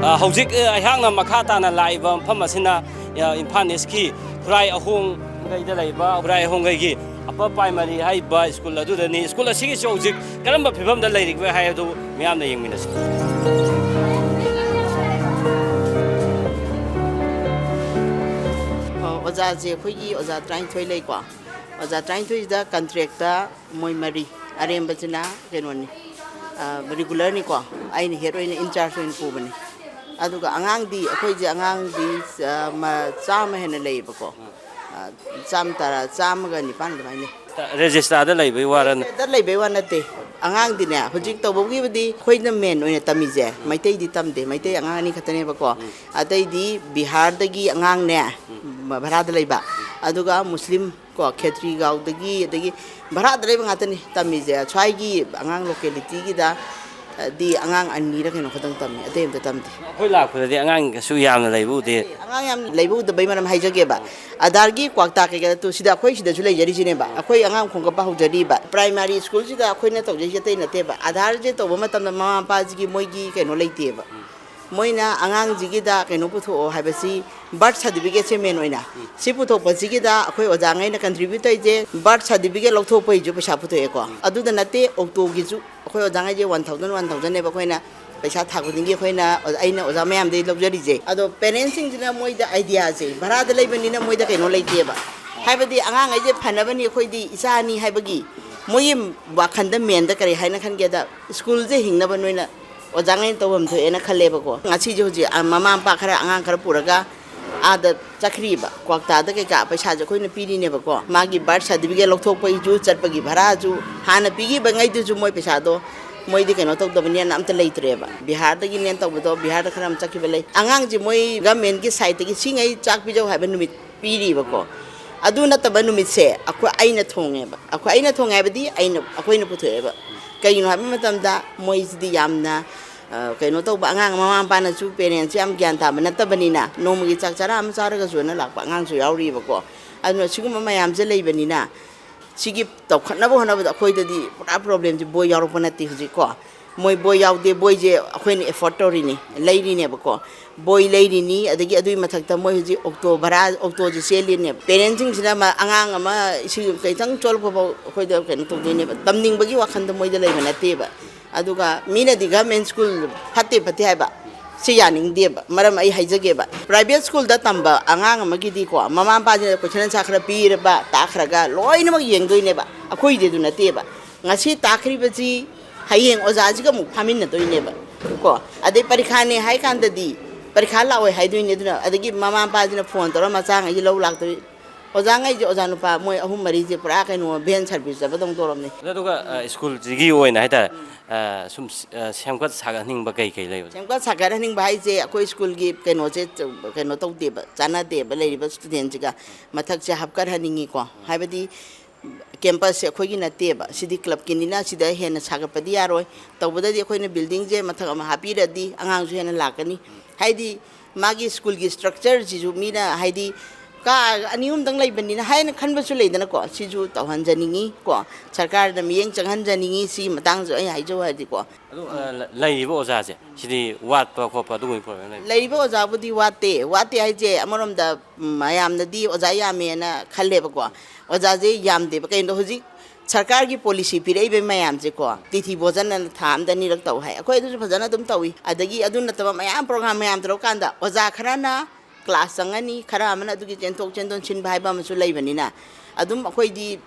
ꯑ, ꯍꯧꯖꯤꯛ, ꯑ, ꯑꯩꯍꯥꯛꯅ ꯃꯈꯥ ꯇꯥꯅ ꯂꯥꯛꯏꯕ ꯃꯐꯝ ꯑꯁꯤꯅ, ꯑ, ꯏꯝꯐꯥꯜ ꯏꯁꯀꯤ ꯈꯨꯔꯥꯏ ꯑꯍꯣꯡꯈꯩꯗ ꯂꯩꯕ ꯈꯨꯔꯥꯏ ꯑꯍꯣꯡꯈꯩꯒꯤ ꯑꯄꯔ ꯄ꯭ꯔꯥꯏꯃꯔꯤ ꯍꯥꯏꯔꯤꯕ ꯁ꯭ꯀꯨꯜ ꯑꯗꯨꯗꯅꯤ꯫ ꯁ꯭ꯀꯨꯜ ꯑꯁꯤꯒꯤꯁꯨ ꯍꯧꯖꯤꯛ ꯀꯔꯝꯕ ꯐꯤꯕꯝꯗ ꯂꯩꯔꯤꯕꯒꯦ ꯍꯥꯏ ꯑꯗꯨ ꯃꯤꯌꯥꯝꯅ ꯌꯦꯡꯃꯤꯟꯅꯁꯤ꯫ ꯑꯣ, ꯑꯣꯖꯥꯁꯦ ꯑꯩꯈꯣꯏꯒꯤ ꯑꯣꯖꯥ ꯇꯔꯥꯅꯤꯊꯣꯏ ꯂꯩꯀꯣ꯫ ꯑꯣꯖꯥ ꯇꯔꯥꯅꯤꯊꯣꯏꯁꯤꯗ ꯀꯟꯇ꯭ꯔꯦꯛꯇ ꯃꯣꯏ ꯃꯔꯤ, ꯑꯔꯦꯝꯕꯁꯤꯅ ꯀꯩꯅꯣꯅꯤ, ꯑ, ꯔꯤꯒꯨꯂꯔꯅꯤꯀꯣ꯫ ꯑꯩꯅ ꯍꯦꯗ ꯑꯣꯏꯅ, ꯏꯟꯆꯥꯔꯖ ꯑꯣꯏꯅ ꯄꯨꯕꯅꯤ꯫ ꯑꯗꯨꯒ ꯑꯉꯥꯡꯗꯤ, ꯑꯩꯈꯣꯏꯁꯦ ꯑꯉꯥꯡꯗꯤ, ꯑ, ꯃ-, ꯆꯥꯝꯃ ꯍꯦꯟꯅ ꯂꯩꯌꯦꯕꯀꯣ꯫ ꯑ, ꯆꯥꯝꯃ ꯇꯔꯥ, ꯆꯥꯝꯃꯒ ꯅꯤꯄꯥꯟ ꯑꯗꯨꯃꯥꯏꯅ ꯂꯩ꯫ ꯔꯦꯖꯤꯁꯇꯥꯔꯗ ꯂꯩꯕꯩ ꯋꯥꯔ? ꯔꯦꯖꯤꯁꯇꯥꯔꯗ ꯂꯩꯕꯩ ꯋꯥ ꯅꯠꯇꯦ꯫ ꯑꯉꯥꯡꯗꯤꯅꯦ, ꯍꯧꯖꯤꯛ ꯇꯧꯕꯒꯤꯕꯨꯗꯤ ꯑꯩꯈꯣꯏꯅ ꯃꯦꯟ ꯑꯣꯏꯅ ꯇꯝꯃꯤꯁꯦ ꯃꯩꯇꯩꯗꯤ ꯇꯝꯗꯦ, ꯃꯩꯇꯩ ꯑꯉꯥꯡ ꯑꯅꯤ ꯈꯛꯇꯅꯦꯕꯀꯣ꯫ ꯑꯇꯩꯗꯤ ꯕꯤꯍꯥꯔꯗꯒꯤ ꯑꯉꯥꯡꯅꯦ, ꯚꯔꯥꯗ ꯂꯩꯕ, ꯑꯗꯨꯒ ꯃꯨꯁꯂꯤꯝ ꯀꯣ, ꯈꯦꯇ꯭ꯔꯤꯒꯥꯎꯗꯒꯤ, ꯑꯗꯒꯤ ꯚꯔꯥꯗ ꯂꯩꯕ ꯉꯥꯛꯇꯅꯤ ꯇꯝꯃꯤꯁꯦ꯫ ꯁ꯭ꯋꯥꯏꯒꯤ ꯑꯉꯥꯡ ꯂꯣꯀꯦꯂꯤꯇꯤꯒꯤꯗ, ꯑ, ꯗꯤ ꯑꯉꯥꯡ ꯑꯅꯤꯔ ꯀꯩꯅꯣ ꯈꯛꯇꯪ ꯇꯝꯃꯤ, ꯑꯇꯩ ꯑꯝꯇ ꯇꯝꯗꯦ꯫ ꯑꯩꯈꯣꯏ ꯂꯥꯛꯄꯗꯗꯤ ꯑꯉꯥꯡ ꯀꯩꯁꯨ ꯌꯥꯝꯅ ꯂꯩꯕ ꯎꯗꯦ꯫ ꯑꯉꯥꯡ ꯌꯥꯝ ꯂꯩꯕ ꯎꯗꯕꯩ ꯃꯔꯝ ꯍꯥꯏꯖꯒꯦꯕ꯫ ꯑꯙꯥꯔꯒꯤ ꯀ꯭ꯋꯥꯛꯇꯥ ꯀꯩꯀꯥꯗ ꯇꯨ ꯁꯤꯗ ꯑꯩꯈꯣꯏ ꯁꯤꯗꯁꯨ ꯂꯩꯖꯔꯤꯁꯤꯅꯦꯕ꯫ ꯑꯩꯈꯣꯏ ꯑꯉꯥꯡ ꯈꯣꯝꯒꯠꯄ ꯍꯧꯖꯔꯤꯕ꯫ ꯄ꯭ꯔꯥꯏꯃꯥꯔꯤ ꯁ꯭ꯀꯨꯜꯁꯤꯗ ꯑꯩꯈꯣꯏꯅ ꯇꯧꯖꯩꯁꯦ ꯑꯇꯩ ꯅꯠꯇꯦꯕ꯫ ꯑꯙꯥꯔꯁꯦ ꯇꯧꯕ ꯃꯇꯝꯗ ꯃꯃꯥ ꯃꯄꯥꯁꯤꯒꯤ ꯃꯣꯏꯒꯤ ꯀꯩꯅꯣ ꯂꯩꯇꯦꯕ꯫ ꯃꯣꯏꯅ ꯑꯉꯥꯡꯁꯤꯒꯤꯗ ꯀꯩꯅꯣ ꯄꯨꯊꯣꯛꯑꯣ ꯍꯥꯏꯕꯁꯤ, ꯕꯥꯔꯊ ꯁꯥꯔꯇꯤꯐꯤꯀꯦꯠꯁꯦ ꯃꯦꯟ ꯑꯣꯏꯅ꯫ ꯁꯤ ꯄꯨꯊꯣꯛꯄꯁꯤꯒꯤꯗ ꯑꯩꯈꯣꯏ ꯑꯣꯖꯥꯉꯩꯅ ꯀꯟꯇ꯭ꯔꯤꯕ꯭ꯌꯨꯠ ꯇꯧꯔꯤꯁꯦ ꯕꯥꯔꯊ ꯁꯥꯔꯇꯤꯐꯤꯀꯦꯠ ꯂꯧꯊꯣꯛꯄꯒꯤꯁꯨ ꯄꯩꯁꯥ ꯄꯨꯊꯣꯛꯑꯦꯀꯣ꯫ ꯑꯗꯨꯗ ꯅꯠꯇꯦ, ꯑꯣꯛꯇꯣꯒꯤꯁꯨ ꯑꯩꯈꯣꯏ ꯑꯣꯖꯥꯉꯩꯁꯦ ꯋꯥꯟ ꯊꯥꯎꯖꯟ, ꯋꯥꯟ ꯊꯥꯎꯖꯟꯅꯦꯕ ꯑꯩꯈꯣꯏꯅ ꯄꯩꯁꯥ ꯊꯥ ꯈꯨꯗꯤꯡꯒꯤ ꯑꯩꯈꯣꯏꯅ, ꯑꯩꯅ ꯑꯣꯖꯥ ꯃꯌꯥꯝꯗꯒꯤ ꯂꯧꯖꯔꯤꯁꯦ꯫ ꯑꯗꯣ ꯄꯦꯔꯦꯟꯁꯁꯤꯡꯁꯤꯅ ꯃꯣꯏꯗ ꯑꯥꯏꯗꯤꯌꯥꯁꯦ, ꯚꯔꯥꯗ ꯂꯩꯕꯅꯤꯅ ꯃꯣꯏꯗ ꯀꯩꯅꯣ ꯂꯩꯇꯦꯕ, ꯍꯥꯏꯕꯗꯤ ꯑꯉꯥꯡꯈꯩꯁꯦ ꯐꯅꯕꯅꯤ, ꯑꯩꯈꯣꯏꯗꯤ ꯏꯆꯥꯅꯤ ꯍꯥꯏꯕꯒꯤ ꯃꯣꯏꯒꯤ ꯋꯥꯈꯟꯗ, ꯃꯦꯟꯗ ꯀꯔꯤ ꯍꯥꯏꯅ ꯈꯟꯒꯦꯗ, ꯁ꯭ꯀꯨꯜꯁꯦ ꯍꯤꯡꯅꯕ ꯅꯣꯏꯅ ꯑꯣꯖꯥꯉꯩꯅ ꯇꯧꯐꯝ ꯊꯣꯛꯑꯦꯅ ꯈꯜꯂꯦꯕꯀꯣ꯫ ꯉꯁꯤꯁꯦ ꯍꯧꯖꯤꯛ, ꯑ, ꯃꯃꯥ ꯃꯄꯥ ꯈꯔ, ꯑꯉꯥꯡ ꯈꯔ ꯄꯨꯔꯒ ꯑꯥꯗ ꯆꯠꯈ꯭ꯔꯤꯕ, ꯀ꯭ꯋꯥꯛꯇꯥꯗ ꯀꯩꯀꯥ ꯄꯩꯁꯥꯁꯦ ꯑꯩꯈꯣꯏꯅ ꯄꯤꯔꯤꯅꯦꯕꯀꯣ꯫ ꯃꯥꯒꯤ ꯕꯥꯔꯊ ꯁꯥꯔꯇꯤꯐꯤꯀꯦꯠ ꯂꯧꯊꯣꯛꯄꯒꯤꯁꯨ, ꯆꯠꯄꯒꯤ ꯚꯔꯥꯁꯨ, ꯍꯥꯟꯅ ꯄꯤꯈꯤꯕꯉꯩꯗꯨꯁꯨ ꯃꯣꯏ ꯄꯩꯁꯥꯗꯣ ꯃꯣꯏꯗꯤ ꯀꯩꯅꯣ ꯇꯧꯗꯕꯅꯤꯅ ꯑꯝꯇ ꯂꯩꯇ꯭ꯔꯦꯕ꯫ ꯕꯤꯍꯥꯔꯗꯒꯤꯅꯦꯅ ꯇꯧꯕꯗꯣ, ꯕꯤꯍꯥꯔꯗ ꯈꯔ ꯑꯃ ꯆꯠꯈꯤꯕ ꯂꯩ꯫ ꯑꯉꯥꯡꯁꯦ ꯃꯣꯏ ꯒꯃꯦꯟꯒꯤ ꯁꯥꯏꯠꯇꯒꯤ ꯁꯤꯉꯩ ꯆꯥꯛ ꯄꯤꯖꯧ ꯍꯥꯏꯕ ꯅꯨꯃꯤꯠ ꯄꯤꯔꯤꯕꯀꯣ꯫ ꯑꯗꯨ ꯅꯠꯇꯕ ꯅꯨꯃꯤꯠꯁꯦ ꯑꯩꯈꯣꯏ, ꯑꯩꯅ ꯊꯣꯡꯉꯦꯕ꯫ ꯑꯩꯈꯣꯏ, ꯑꯩꯅ ꯊꯣꯡꯉꯦ ꯍꯥꯏꯕꯗꯤ ꯑꯩꯅ, ꯑꯩꯈꯣꯏꯅ ꯄꯨꯊꯣꯛꯑꯦꯕ꯫ ꯀꯩꯒꯤꯅꯣ ꯍꯥꯏꯕ ꯃꯇꯝꯗ ꯃꯣꯏꯁꯤꯗꯤ ꯌꯥꯝꯅ, ꯑ, ꯀꯩꯅꯣ ꯇꯧꯕ ꯑꯉꯥꯡ, ꯃꯃꯥ ꯃꯄꯥꯅꯁꯨ, ꯄꯦꯔꯦꯟꯁꯁꯨ ꯌꯥꯝ ꯒ꯭ꯌꯥꯟ ꯇꯥꯕ ꯅꯠꯇꯕꯅꯤꯅ, ꯅꯣꯡꯃꯒꯤ ꯆꯥꯛ ꯆꯔꯥ ꯑꯃ ꯆꯥꯔꯒꯁꯨꯅ ꯂꯥꯛꯄ ꯑꯉꯥꯡꯁꯨ ꯌꯥꯎꯔꯤꯕꯀꯣ꯫ ꯑꯗꯨꯅ ꯁꯤꯒꯨꯝꯕ ꯃꯌꯥꯝꯁꯦ ꯂꯩꯕꯅꯤꯅ, ꯁꯤꯒꯤ ꯆꯥꯎꯈꯠꯅꯕ ꯍꯣꯠꯅꯕꯗ ꯑꯩꯈꯣꯏꯗꯗꯤ ꯄꯨꯔꯥ ꯄ꯭ꯔꯣꯕ꯭ꯂꯦꯝꯁꯦ ꯕꯣꯏ ꯌꯥꯎꯔꯛꯄ ꯅꯠꯇꯦ ꯍꯧꯖꯤꯛꯀꯣ꯫ ꯃꯣꯏ ꯕꯣꯏ ꯌꯥꯎꯗꯦ, ꯕꯣꯏꯁꯦ ꯑꯩꯈꯣꯏꯅ ꯑꯦꯐꯣꯔꯠ ꯇꯧꯔꯤꯅꯤ, ꯂꯩꯔꯤꯅꯦꯕꯀꯣ꯫ ꯕꯣꯏ ꯂꯩꯔꯤꯅꯤ, ꯑꯗꯒꯤ ꯑꯗꯨꯒꯤ ꯃꯊꯛꯇ ꯃꯣꯏ ꯍꯧꯖꯤꯛ ꯑꯣꯛꯇꯣ ꯚꯔꯥ, ꯑꯣꯛꯇꯣꯁꯦ ꯆꯦꯜꯂꯤꯅꯦꯕ꯫ ꯄꯦꯔꯦꯟꯁꯁꯤꯡꯁꯤꯅ ꯃ-, ꯑꯉꯥꯡ ꯑꯃ ꯁꯤ ꯈꯤꯇꯪ ꯆꯣꯜꯂꯛꯄ ꯐꯥꯎ ꯑꯩꯈꯣꯏꯗ ꯀꯩꯅꯣ ꯇꯧꯗꯣꯏꯅꯦꯕ, ꯇꯝꯅꯤꯡꯕꯒꯤ ꯋꯥꯈꯜꯗ ꯃꯣꯏꯗ ꯂꯩꯕ ꯅꯠꯇꯦꯕ꯫ ꯑꯗꯨꯒ ꯃꯤꯅꯗꯤ ꯒꯚꯔꯟꯃꯦꯟ ꯁ꯭ꯀꯨꯜ ꯐꯠꯇꯦ ꯐꯠꯇꯦ ꯍꯥꯏꯕ, ꯁꯤ ꯌꯥꯅꯤꯡꯗꯦꯕ꯫ ꯃꯔꯝ ꯑꯩ ꯍꯥꯏꯖꯒꯦꯕ, ꯄ꯭ꯔꯥꯏꯚꯦꯠ ꯁ꯭ꯀꯨꯜꯗ ꯇꯝꯕ ꯑꯉꯥꯡ ꯑꯃꯒꯤꯗꯤꯀꯣ, ꯃꯃꯥ ꯃꯄꯥꯁꯤꯅ ꯀꯣꯏꯁꯟ ꯑꯟꯁꯥꯔ ꯈꯔ ꯄꯤꯔꯕ, ꯇꯥꯛꯈ꯭ꯔꯒ ꯂꯣꯏꯅꯃꯛ ꯌꯦꯡꯗꯣꯏꯅꯦꯕ꯫ ꯑꯩꯈꯣꯏꯗꯤ ꯑꯗꯨ ꯅꯠꯇꯦꯕ꯫ ꯉꯁꯤ ꯇꯥꯛꯈ꯭ꯔꯤꯕꯁꯤ ꯍꯌꯦꯡ ꯑꯣꯖꯥꯁꯤꯒ ꯑꯃꯨꯛ ꯐꯥꯃꯤꯟꯅꯗꯣꯏꯅꯦꯕ ꯀꯣ꯫ ꯑꯗꯩ ꯄꯔꯤꯈꯥꯅꯦ ꯍꯥꯏ ꯀꯥꯟꯗꯗꯤ ꯄꯔꯤꯈꯥ ꯂꯥꯛꯑꯣꯏ ꯍꯥꯏꯗꯣꯏꯅꯦ꯫ ꯑꯗꯨꯅ ꯑꯗꯒꯤ ꯃꯃꯥ ꯃꯄꯥꯁꯤꯅ ꯐꯣꯟ ꯇꯧꯔ ꯃꯆꯥꯉꯩꯁꯦ ꯂꯧ ꯂꯥꯛꯇꯣꯏ꯫ ꯑꯣꯖꯥꯉꯩꯁꯦ, ꯑꯣꯖꯥ ꯅꯨꯄꯥ ꯃꯣꯏ ꯑꯍꯨꯝ ꯃꯔꯤꯁꯦ ꯄꯨꯔꯥ ꯀꯩꯅꯣ, ꯚꯦꯟ ꯁꯥꯔꯚꯤꯁ ꯆꯠꯄꯗꯧꯅ ꯇꯧꯔꯝꯅꯤ꯫ ꯑꯗꯨꯒ, ꯑ, ꯁ꯭ꯀꯨꯜꯁꯤꯒꯤ ꯑꯣꯏꯅ ꯍꯥꯏꯇꯥꯔꯦ, ꯑ, ꯁꯨꯝ, ꯑ, ꯁꯦꯝꯒꯠ ꯁꯥꯒꯠꯍꯟꯅꯤꯡꯕ ꯀꯩ ꯀꯩ ꯂꯩꯕ? ꯁꯦꯝꯒꯠ ꯁꯥꯒꯠꯍꯟꯅꯤꯡꯕ ꯍꯥꯏꯁꯦ ꯑꯩꯈꯣꯏ ꯁ꯭ꯀꯨꯜꯒꯤ ꯀꯩꯅꯣꯁꯦ, ꯀꯩꯅꯣ ꯇꯧꯗꯦꯕ, ꯆꯥꯟꯅꯗꯦꯕ ꯂꯩꯔꯤꯕ ꯁ꯭ꯇꯨꯗꯦꯟꯁꯤꯒ꯫ ꯃꯊꯛꯁꯦ ꯍꯥꯞꯀꯠꯍꯟꯅꯤꯡꯉꯤꯀꯣ, ꯍꯥꯏꯕꯗꯤ ꯀꯦꯝꯄꯁꯁꯦ ꯑꯩꯈꯣꯏꯒꯤ ꯅꯠꯇꯦꯕ, ꯁꯤꯗꯤ ꯀ꯭ꯂꯕꯀꯤꯅꯤꯅ ꯁꯤꯗ ꯍꯦꯟꯅ ꯁꯥꯒꯠꯄꯗꯤ ꯌꯥꯔꯣꯏ꯫ ꯇꯧꯕꯗꯗꯤ ꯑꯩꯈꯣꯏꯅ ꯕꯤꯜꯗꯤꯡꯁꯦ ꯃꯊꯛ ꯑꯃ ꯍꯥꯞꯄꯤꯔꯗꯤ ꯑꯉꯥꯡꯁꯨ ꯍꯦꯟꯅ ꯂꯥꯛꯀꯅꯤ꯫ ꯍꯥꯏꯗꯤ ꯃꯥꯒꯤ ꯁ꯭ꯀꯨꯜꯒꯤ ꯁ꯭ꯇ꯭ꯔꯛꯆꯔꯁꯤꯁꯨ ꯃꯤꯅ, ꯍꯥꯏꯗꯤ ꯀꯥ ꯑꯅꯤ ꯑꯍꯨꯝꯗꯪ ꯂꯩꯕꯅꯤꯅ ꯍꯥꯏꯅ ꯈꯟꯕꯁꯨ ꯂꯩꯗꯅꯀꯣ, ꯁꯤꯁꯨ ꯇꯧꯍꯟꯖꯅꯤꯡꯉꯤ ꯀꯣ, ꯁꯔꯀꯥꯔꯗ ꯃꯤꯠꯌꯦꯡ ꯆꯪꯍꯟꯖꯅꯤꯡꯉꯤ꯫ ꯁꯤꯒꯤ ꯃꯇꯥꯡꯁꯨ ꯑꯩ ꯍꯥꯏꯖꯧ ꯍꯥꯏꯔꯗꯤꯀꯣ꯫ ꯑꯗꯨ, ꯑ, ꯂ-, ꯂꯩꯔꯤꯕ ꯑꯣꯖꯥꯁꯦ, ꯁꯤꯗꯤ ꯋꯥꯠꯄ ꯈꯣꯠꯄ ꯑꯗꯨꯒꯨꯝꯕꯒꯤ ꯄ꯭ꯔꯣꯕ꯭ꯂꯦꯝ ꯂꯩꯕ꯭ꯔꯥ? ꯂꯩꯔꯤꯕ ꯑꯣꯖꯥꯕꯨꯗꯤ ꯋꯥꯠꯇꯦ꯫ ꯋꯥꯠꯇꯦ ꯍꯥꯏꯁꯦ, ꯑꯃꯔꯣꯝꯗ, ꯎꯝ, ꯃꯌꯥꯝꯅꯗꯤ ꯑꯣꯖꯥ ꯌꯥꯝꯃꯦꯅ ꯈꯜꯂꯦꯕꯀꯣ꯫ ꯑꯣꯖꯥꯁꯦ ꯌꯥꯝꯗꯦꯕ꯫ ꯀꯩꯅꯣ, ꯍꯧꯖꯤꯛ ꯁꯔꯀꯥꯔꯒꯤ ꯄꯣꯂꯤꯁꯤ ꯄꯤꯔꯛꯏꯕ ꯃꯌꯥꯝꯁꯦꯀꯣ, ꯇꯤꯊꯤ ꯚꯣꯖꯟ ꯑꯅ ꯊꯥ ꯑꯃꯗ ꯑꯅꯤꯔꯛ ꯇꯧ ꯍꯥꯏ꯫ ꯑꯩꯈꯣꯏ ꯑꯗꯨꯁꯨ ꯐꯖꯅ ꯑꯗꯨꯝ ꯇꯧꯏ꯫ ꯑꯗꯒꯤ ꯑꯗꯨ ꯅꯠꯇꯕ ꯃꯌꯥꯝ ꯄ꯭ꯔꯣꯒ꯭ꯔꯥꯝ ꯃꯌꯥꯝ ꯇꯧꯔꯀꯥꯟꯗ ꯑꯣꯖꯥ ꯈꯔꯅ ꯀ꯭ꯂꯥꯁ ꯆꯪꯉꯅꯤ, ꯈꯔ ꯑꯃꯅ ꯑꯗꯨꯒꯤ ꯆꯦꯟꯊꯣꯛ ꯆꯦꯟꯁꯤꯟ ꯁꯤꯟꯕ ꯍꯥꯏꯕ ꯑꯃꯁꯨ ꯂꯩꯕꯅꯤꯅ, ꯑꯗꯨꯝ ꯑꯩꯈꯣꯏꯗꯤ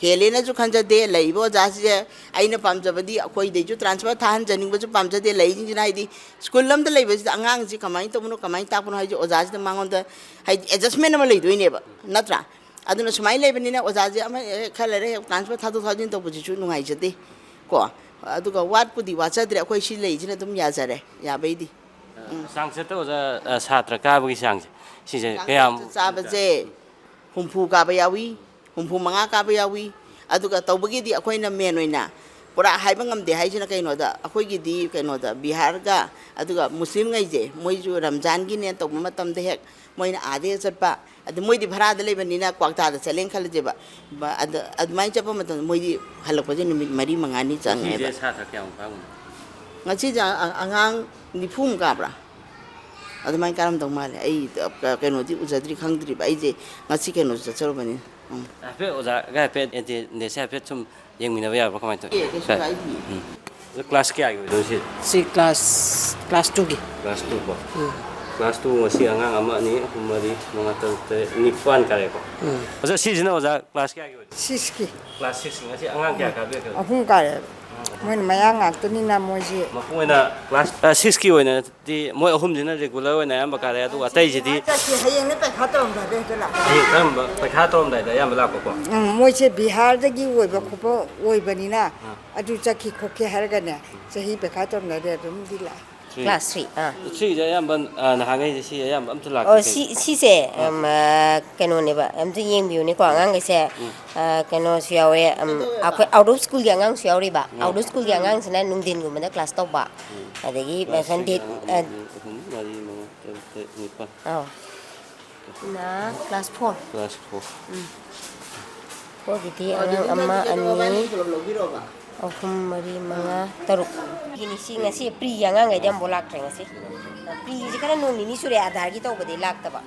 ꯍꯦꯜꯂꯦꯅꯁꯨ ꯈꯟꯖꯗꯦ꯫ ꯂꯩꯔꯤꯕ ꯑꯣꯖꯥꯁꯤꯁꯦ ꯑꯩꯅ ꯄꯥꯝꯖꯕꯗꯤ ꯑꯩꯈꯣꯏꯗꯩꯁꯨ ꯇ꯭ꯔꯥꯟꯁꯐꯔ ꯊꯥꯍꯟꯖꯅꯤꯡꯕꯁꯨ ꯄꯥꯝꯖꯗꯦ꯫ ꯂꯩꯔꯤꯁꯤꯡꯁꯤꯅ ꯍꯥꯏꯗꯤ ꯁ꯭ꯀꯨꯜ ꯑꯃꯗ ꯂꯩꯕꯁꯤꯗ ꯑꯉꯥꯡꯁꯤ ꯀꯃꯥꯏꯅ ꯇꯧꯕꯅꯣ, ꯀꯃꯥꯏꯅ ꯇꯥꯛꯄꯅꯣ ꯍꯥꯏꯁꯦ ꯑꯣꯖꯥꯁꯤꯗ ꯃꯉꯣꯟꯗ ꯍꯥꯏꯗꯤ ꯑꯦꯗꯖꯁꯃꯦꯟ ꯑꯃ ꯂꯩꯗꯣꯏꯅꯦꯕ, ꯅꯠꯇ꯭ꯔꯥ? ꯑꯗꯨꯅ ꯁꯨꯃꯥꯏꯅ ꯂꯩꯕꯅꯤꯅ ꯑꯣꯖꯥꯁꯦ ꯑꯃ ꯍꯦꯛ ꯈꯔ ꯂꯩꯔꯦ ꯍꯦꯛ ꯇ꯭ꯔꯥꯟꯁꯐꯔ ꯊꯥꯗꯣꯛ ꯊꯥꯖꯤꯟ ꯇꯧꯕꯁꯤꯁꯨ ꯅꯨꯡꯉꯥꯏꯖꯗꯦ ꯀꯣ꯫ ꯑꯗꯨꯒ ꯋꯥꯠꯄꯨꯗꯤ ꯋꯥꯠꯆꯗ꯭ꯔꯦ, ꯑꯩꯈꯣꯏ ꯁꯤ ꯂꯩꯁꯤꯅ ꯑꯗꯨꯝ ꯌꯥꯖꯔꯦ, ꯌꯥꯕꯩꯗꯤ꯫ ꯎꯝ꯫ ꯆꯥꯡꯆꯠꯇ ꯑꯣꯖꯥ, ꯑ, ꯁꯥꯇ꯭ꯔ ꯀꯥꯕꯒꯤ ꯆꯥꯡꯁꯦ, ꯁꯤꯁꯦ ꯀꯌꯥꯝ? ꯆꯥꯕꯁꯦ ꯍꯨꯝꯐꯨ ꯀꯥꯕ ꯌꯥꯎꯏ, ꯍꯨꯝꯐꯨ ꯃꯉꯥ ꯀꯥꯕ ꯌꯥꯎꯏ꯫ ꯑꯗꯨꯒ ꯇꯧꯕꯒꯤꯗꯤ ꯑꯩꯈꯣꯏꯅ ꯃꯦꯟ ꯑꯣꯏꯅ ꯄꯨꯔꯥ ꯍꯥꯏꯕ ꯉꯝꯗꯦ ꯍꯥꯏꯁꯤꯅ ꯀꯩꯅꯣꯗ, ꯑꯩꯈꯣꯏꯒꯤꯗꯤ ꯀꯩꯅꯣꯗ ꯕꯤꯍꯥꯔꯒ ꯑꯗꯨꯒ ꯃꯨꯁꯂꯤꯝꯉꯩꯁꯦ, ꯃꯣꯏꯁꯨ ꯔꯝꯖꯥꯟꯒꯤꯅꯦ ꯇꯧꯕ ꯃꯇꯝꯗ ꯍꯦꯛ ꯃꯣꯏꯅ ꯑꯥꯗ ꯍꯦꯛ ꯆꯠꯄ, ꯑꯗꯨ ꯃꯣꯏꯗꯤ ꯚꯔꯥꯗ ꯂꯩꯕꯅꯤꯅ ꯀ꯭ꯋꯥꯛꯇꯥꯗ ꯆꯠꯂꯦꯅ ꯈꯜꯂꯁꯦꯕ꯫ ꯕ-, ꯑꯗ-, ꯑꯗꯨꯃꯥꯏꯅ ꯆꯠꯄ ꯃꯇꯝꯗ ꯃꯣꯏꯗꯤ ꯍꯜꯂꯛꯄꯁꯦ ꯅꯨꯃꯤꯠ ꯃꯔꯤ ꯃꯉꯥꯅꯤ ꯆꯪꯉꯦꯕ꯫ ꯉꯁꯤꯁꯦ ꯁꯥꯇ꯭ꯔ ꯀꯌꯥꯃꯨꯛ ꯀꯥꯔꯝꯒꯅꯤ? ꯉꯁꯤꯁꯦ ꯑ-, ꯑ-, ꯑꯉꯥꯡ ꯅꯤꯐꯨꯃꯨꯛ ꯀꯥꯕ꯭ꯔꯥ? ꯑꯗꯨꯃꯥꯏꯅ ꯀꯥꯔꯝꯗꯧ ꯃꯥꯜꯂꯦ꯫ ꯑꯩ, ꯑ, ꯀꯩꯅꯣꯗꯤ ꯎꯖꯗ꯭ꯔꯤ, ꯈꯪꯗ꯭ꯔꯤꯕ꯫ ꯑꯩꯁꯦ ꯉꯁꯤ ꯀꯩꯅꯣꯁꯨ ꯆꯠꯆꯔꯨꯕꯅꯤꯅ꯫ ꯎꯝ꯫ ꯍꯥꯏꯐꯦꯠ ꯑꯣꯖꯥꯒ ꯍꯥꯏꯐꯦꯠ attendance ꯍꯥꯏꯐꯦꯠ ꯁꯨꯝ ꯌꯦꯡꯃꯤꯟꯅꯕ ꯌꯥꯕ꯭ꯔꯥ? ꯀꯃꯥꯏꯅ ꯇꯧꯏ? ꯑꯦ, ꯀꯩꯁꯨ ꯀꯥꯏꯗꯤꯌꯦ꯫ ꯎꯝ꯫ ꯑꯗꯣ ꯀ꯭ꯂꯥꯁ ꯀꯌꯥꯒꯤ ꯑꯣꯏꯗꯣꯏꯅꯣ ꯁꯤ? ꯁꯤ ꯀ꯭ꯂꯥꯁ, ꯀ꯭ꯂꯥꯁ ꯇꯨꯒꯤ꯫ ꯀ꯭ꯂꯥꯁ ꯇꯨ ꯀꯣ? ꯎꯝ꯫ ꯀ꯭ꯂꯥꯁ ꯇꯨ ꯉꯁꯤ ꯑꯉꯥꯡ ꯑꯃ, ꯑꯅꯤ, ꯑꯍꯨꯝ, ꯃꯔꯤ, ꯃꯉꯥ, ꯇꯔꯨꯛ, ꯇꯔꯦꯠ, ꯅꯤꯄꯥꯟ ꯀꯥꯔꯦꯀꯣ? ꯎꯝ꯫ ꯑꯣꯖꯥ, ꯁꯤꯁꯤꯅ ꯑꯣꯖꯥ ꯀ꯭ꯂꯥꯁ ꯀꯌꯥꯒꯤ ꯑꯣꯏꯗꯣꯏꯅꯣ? ꯁꯤꯛꯁꯀꯤ꯫ ꯀ꯭ꯂꯥꯁ ꯁꯤꯛꯁꯀꯤ꯫ ꯉꯁꯤ ꯑꯉꯥꯡ ꯀꯌꯥ ꯀꯥꯕꯤꯔꯛꯀꯦ? ꯑꯍꯨꯝ ꯀꯥꯔꯦ꯫ ꯑꯉꯥꯡ ꯑꯍꯨꯝ꯫ ꯃꯣꯏꯅ ꯃꯌꯥꯡ ꯉꯥꯛꯇꯅꯤꯅ ꯃꯣꯏꯁꯤ꯫ ꯃꯄꯨꯡ ꯑꯣꯏꯅ ꯀ꯭ꯂꯥꯁ, ꯑ, ꯁꯤꯛꯁꯀꯤ ꯑꯣꯏꯅꯗꯤ ꯃꯣꯏ ꯑꯍꯨꯝꯁꯤꯅ ꯔꯤꯒꯨꯂꯔ ꯑꯣꯏꯅ ꯑꯌꯥꯝꯕ ꯀꯥꯔꯦ, ꯑꯗꯨꯒ ꯑꯇꯩꯁꯤꯗꯤ ꯆꯠꯈꯤ, ꯍꯌꯦꯡꯅ ꯄꯩꯈꯥ ꯇꯧꯔꯝꯗꯥꯏꯗ ꯍꯦꯛꯇ ꯂꯥꯛꯑꯣ꯫ ꯍꯌꯦꯡ ꯀꯔꯝꯕ ꯄꯩꯈꯥ ꯇꯧꯔꯝꯗꯥꯏꯗ ꯑꯌꯥꯝꯕ ꯂꯥꯛꯄꯀꯣ? ꯎꯝ, ꯃꯣꯏꯁꯦ ꯕꯤꯍꯥꯔꯗꯒꯤ ꯑꯣꯏꯕ ꯈꯣꯠꯄ ꯑꯣꯏꯕꯅꯤꯅ, ꯑꯥ꯫ ꯑꯗꯨ ꯆꯠꯈꯤ ꯈꯣꯠꯈꯤ ꯍꯥꯏꯔꯒꯅꯦ, ꯆꯍꯤ ꯄꯩꯈꯥ ꯇꯧꯔꯝꯗꯥꯏꯗ ꯑꯗꯨꯝꯗꯤ ꯂꯥꯛꯑꯦ꯫ ꯊ꯭ꯔꯤ꯫ ꯀ꯭ꯂꯥꯁ ꯊ꯭ꯔꯤ, ꯑꯥ꯫ ꯊ꯭ꯔꯤꯁꯦ ꯑꯌꯥꯝꯕ, ꯑ, ꯅꯍꯥꯟꯈꯩꯁꯦ ꯁꯤ ꯑꯌꯥꯝꯕ ꯑꯝꯇ ꯂꯥꯛꯇꯦ ꯑꯣ, ꯀꯩꯅꯣ? ꯁꯤ, ꯁꯤꯁꯦ, ꯑꯥ꯫ ꯑꯝ, ꯑ, ꯀꯩꯅꯣꯅꯦꯕ, ꯑꯝꯇ ꯌꯦꯡꯕꯤꯌꯨꯅꯦꯀꯣ, ꯑꯥ꯫ ꯑꯉꯥꯡꯈꯩꯁꯦ꯫ ꯎꯝ꯫ ꯑ, ꯀꯩꯅꯣꯁꯨ ꯌꯥꯎꯋꯦ, ꯑꯝ, ꯑꯩꯈꯣꯏ out of schoolꯒꯤ ꯑꯉꯥꯡꯁꯨ ꯌꯥꯎꯔꯤꯕ꯫ ꯑꯥ꯫ Out of schoolꯒꯤ ꯑꯉꯥꯡꯁꯤꯅ ꯅꯨꯡꯊꯤꯟꯒꯨꯝꯕꯗ ꯀ꯭ꯂꯥꯁ ꯇꯧꯕ꯫ ꯎꯝ꯫ ꯑꯗꯒꯤ ꯀ꯭ꯂꯥꯁ ꯁꯟꯗꯦ, ꯊ꯭ꯔꯤꯒꯤ ꯑꯉꯥꯡ ꯑ, ꯑꯃ, ꯑꯅꯤ, ꯑꯍꯨꯝ, ꯃꯔꯤ, ꯃꯉꯥ, ꯇꯔꯨꯛ, ꯇꯔꯦꯠ, ꯅꯤꯄꯥꯜ꯫ ꯑꯧ꯫ ꯅ class four. Class four. Um. ꯐꯣꯔꯒꯤꯗꯤ ꯑꯉꯥꯡ ꯑꯃ, ꯑꯅꯤ, ꯑꯍꯨꯝ, ꯃꯔꯤ, ꯃꯉꯥ, ꯇꯔꯨꯛ꯫ ꯁꯤꯅꯤ, ꯁꯤ ꯉꯁꯤ ꯄ꯭ꯔꯤꯒꯤ ꯑꯉꯥꯡꯈꯩꯗꯤ ꯑꯃꯐꯥꯎ ꯂꯥꯛꯇ꯭ꯔꯦ ꯉꯁꯤ꯫ ꯄ꯭ꯔꯤꯒꯤꯁꯤ ꯈꯔ ꯅꯣꯡ ꯅꯤꯅꯤ ꯁꯨꯔꯦ ꯑꯙꯥꯔꯒꯤ ꯇꯧꯕꯗꯤ ꯂꯥꯛꯇꯕ꯫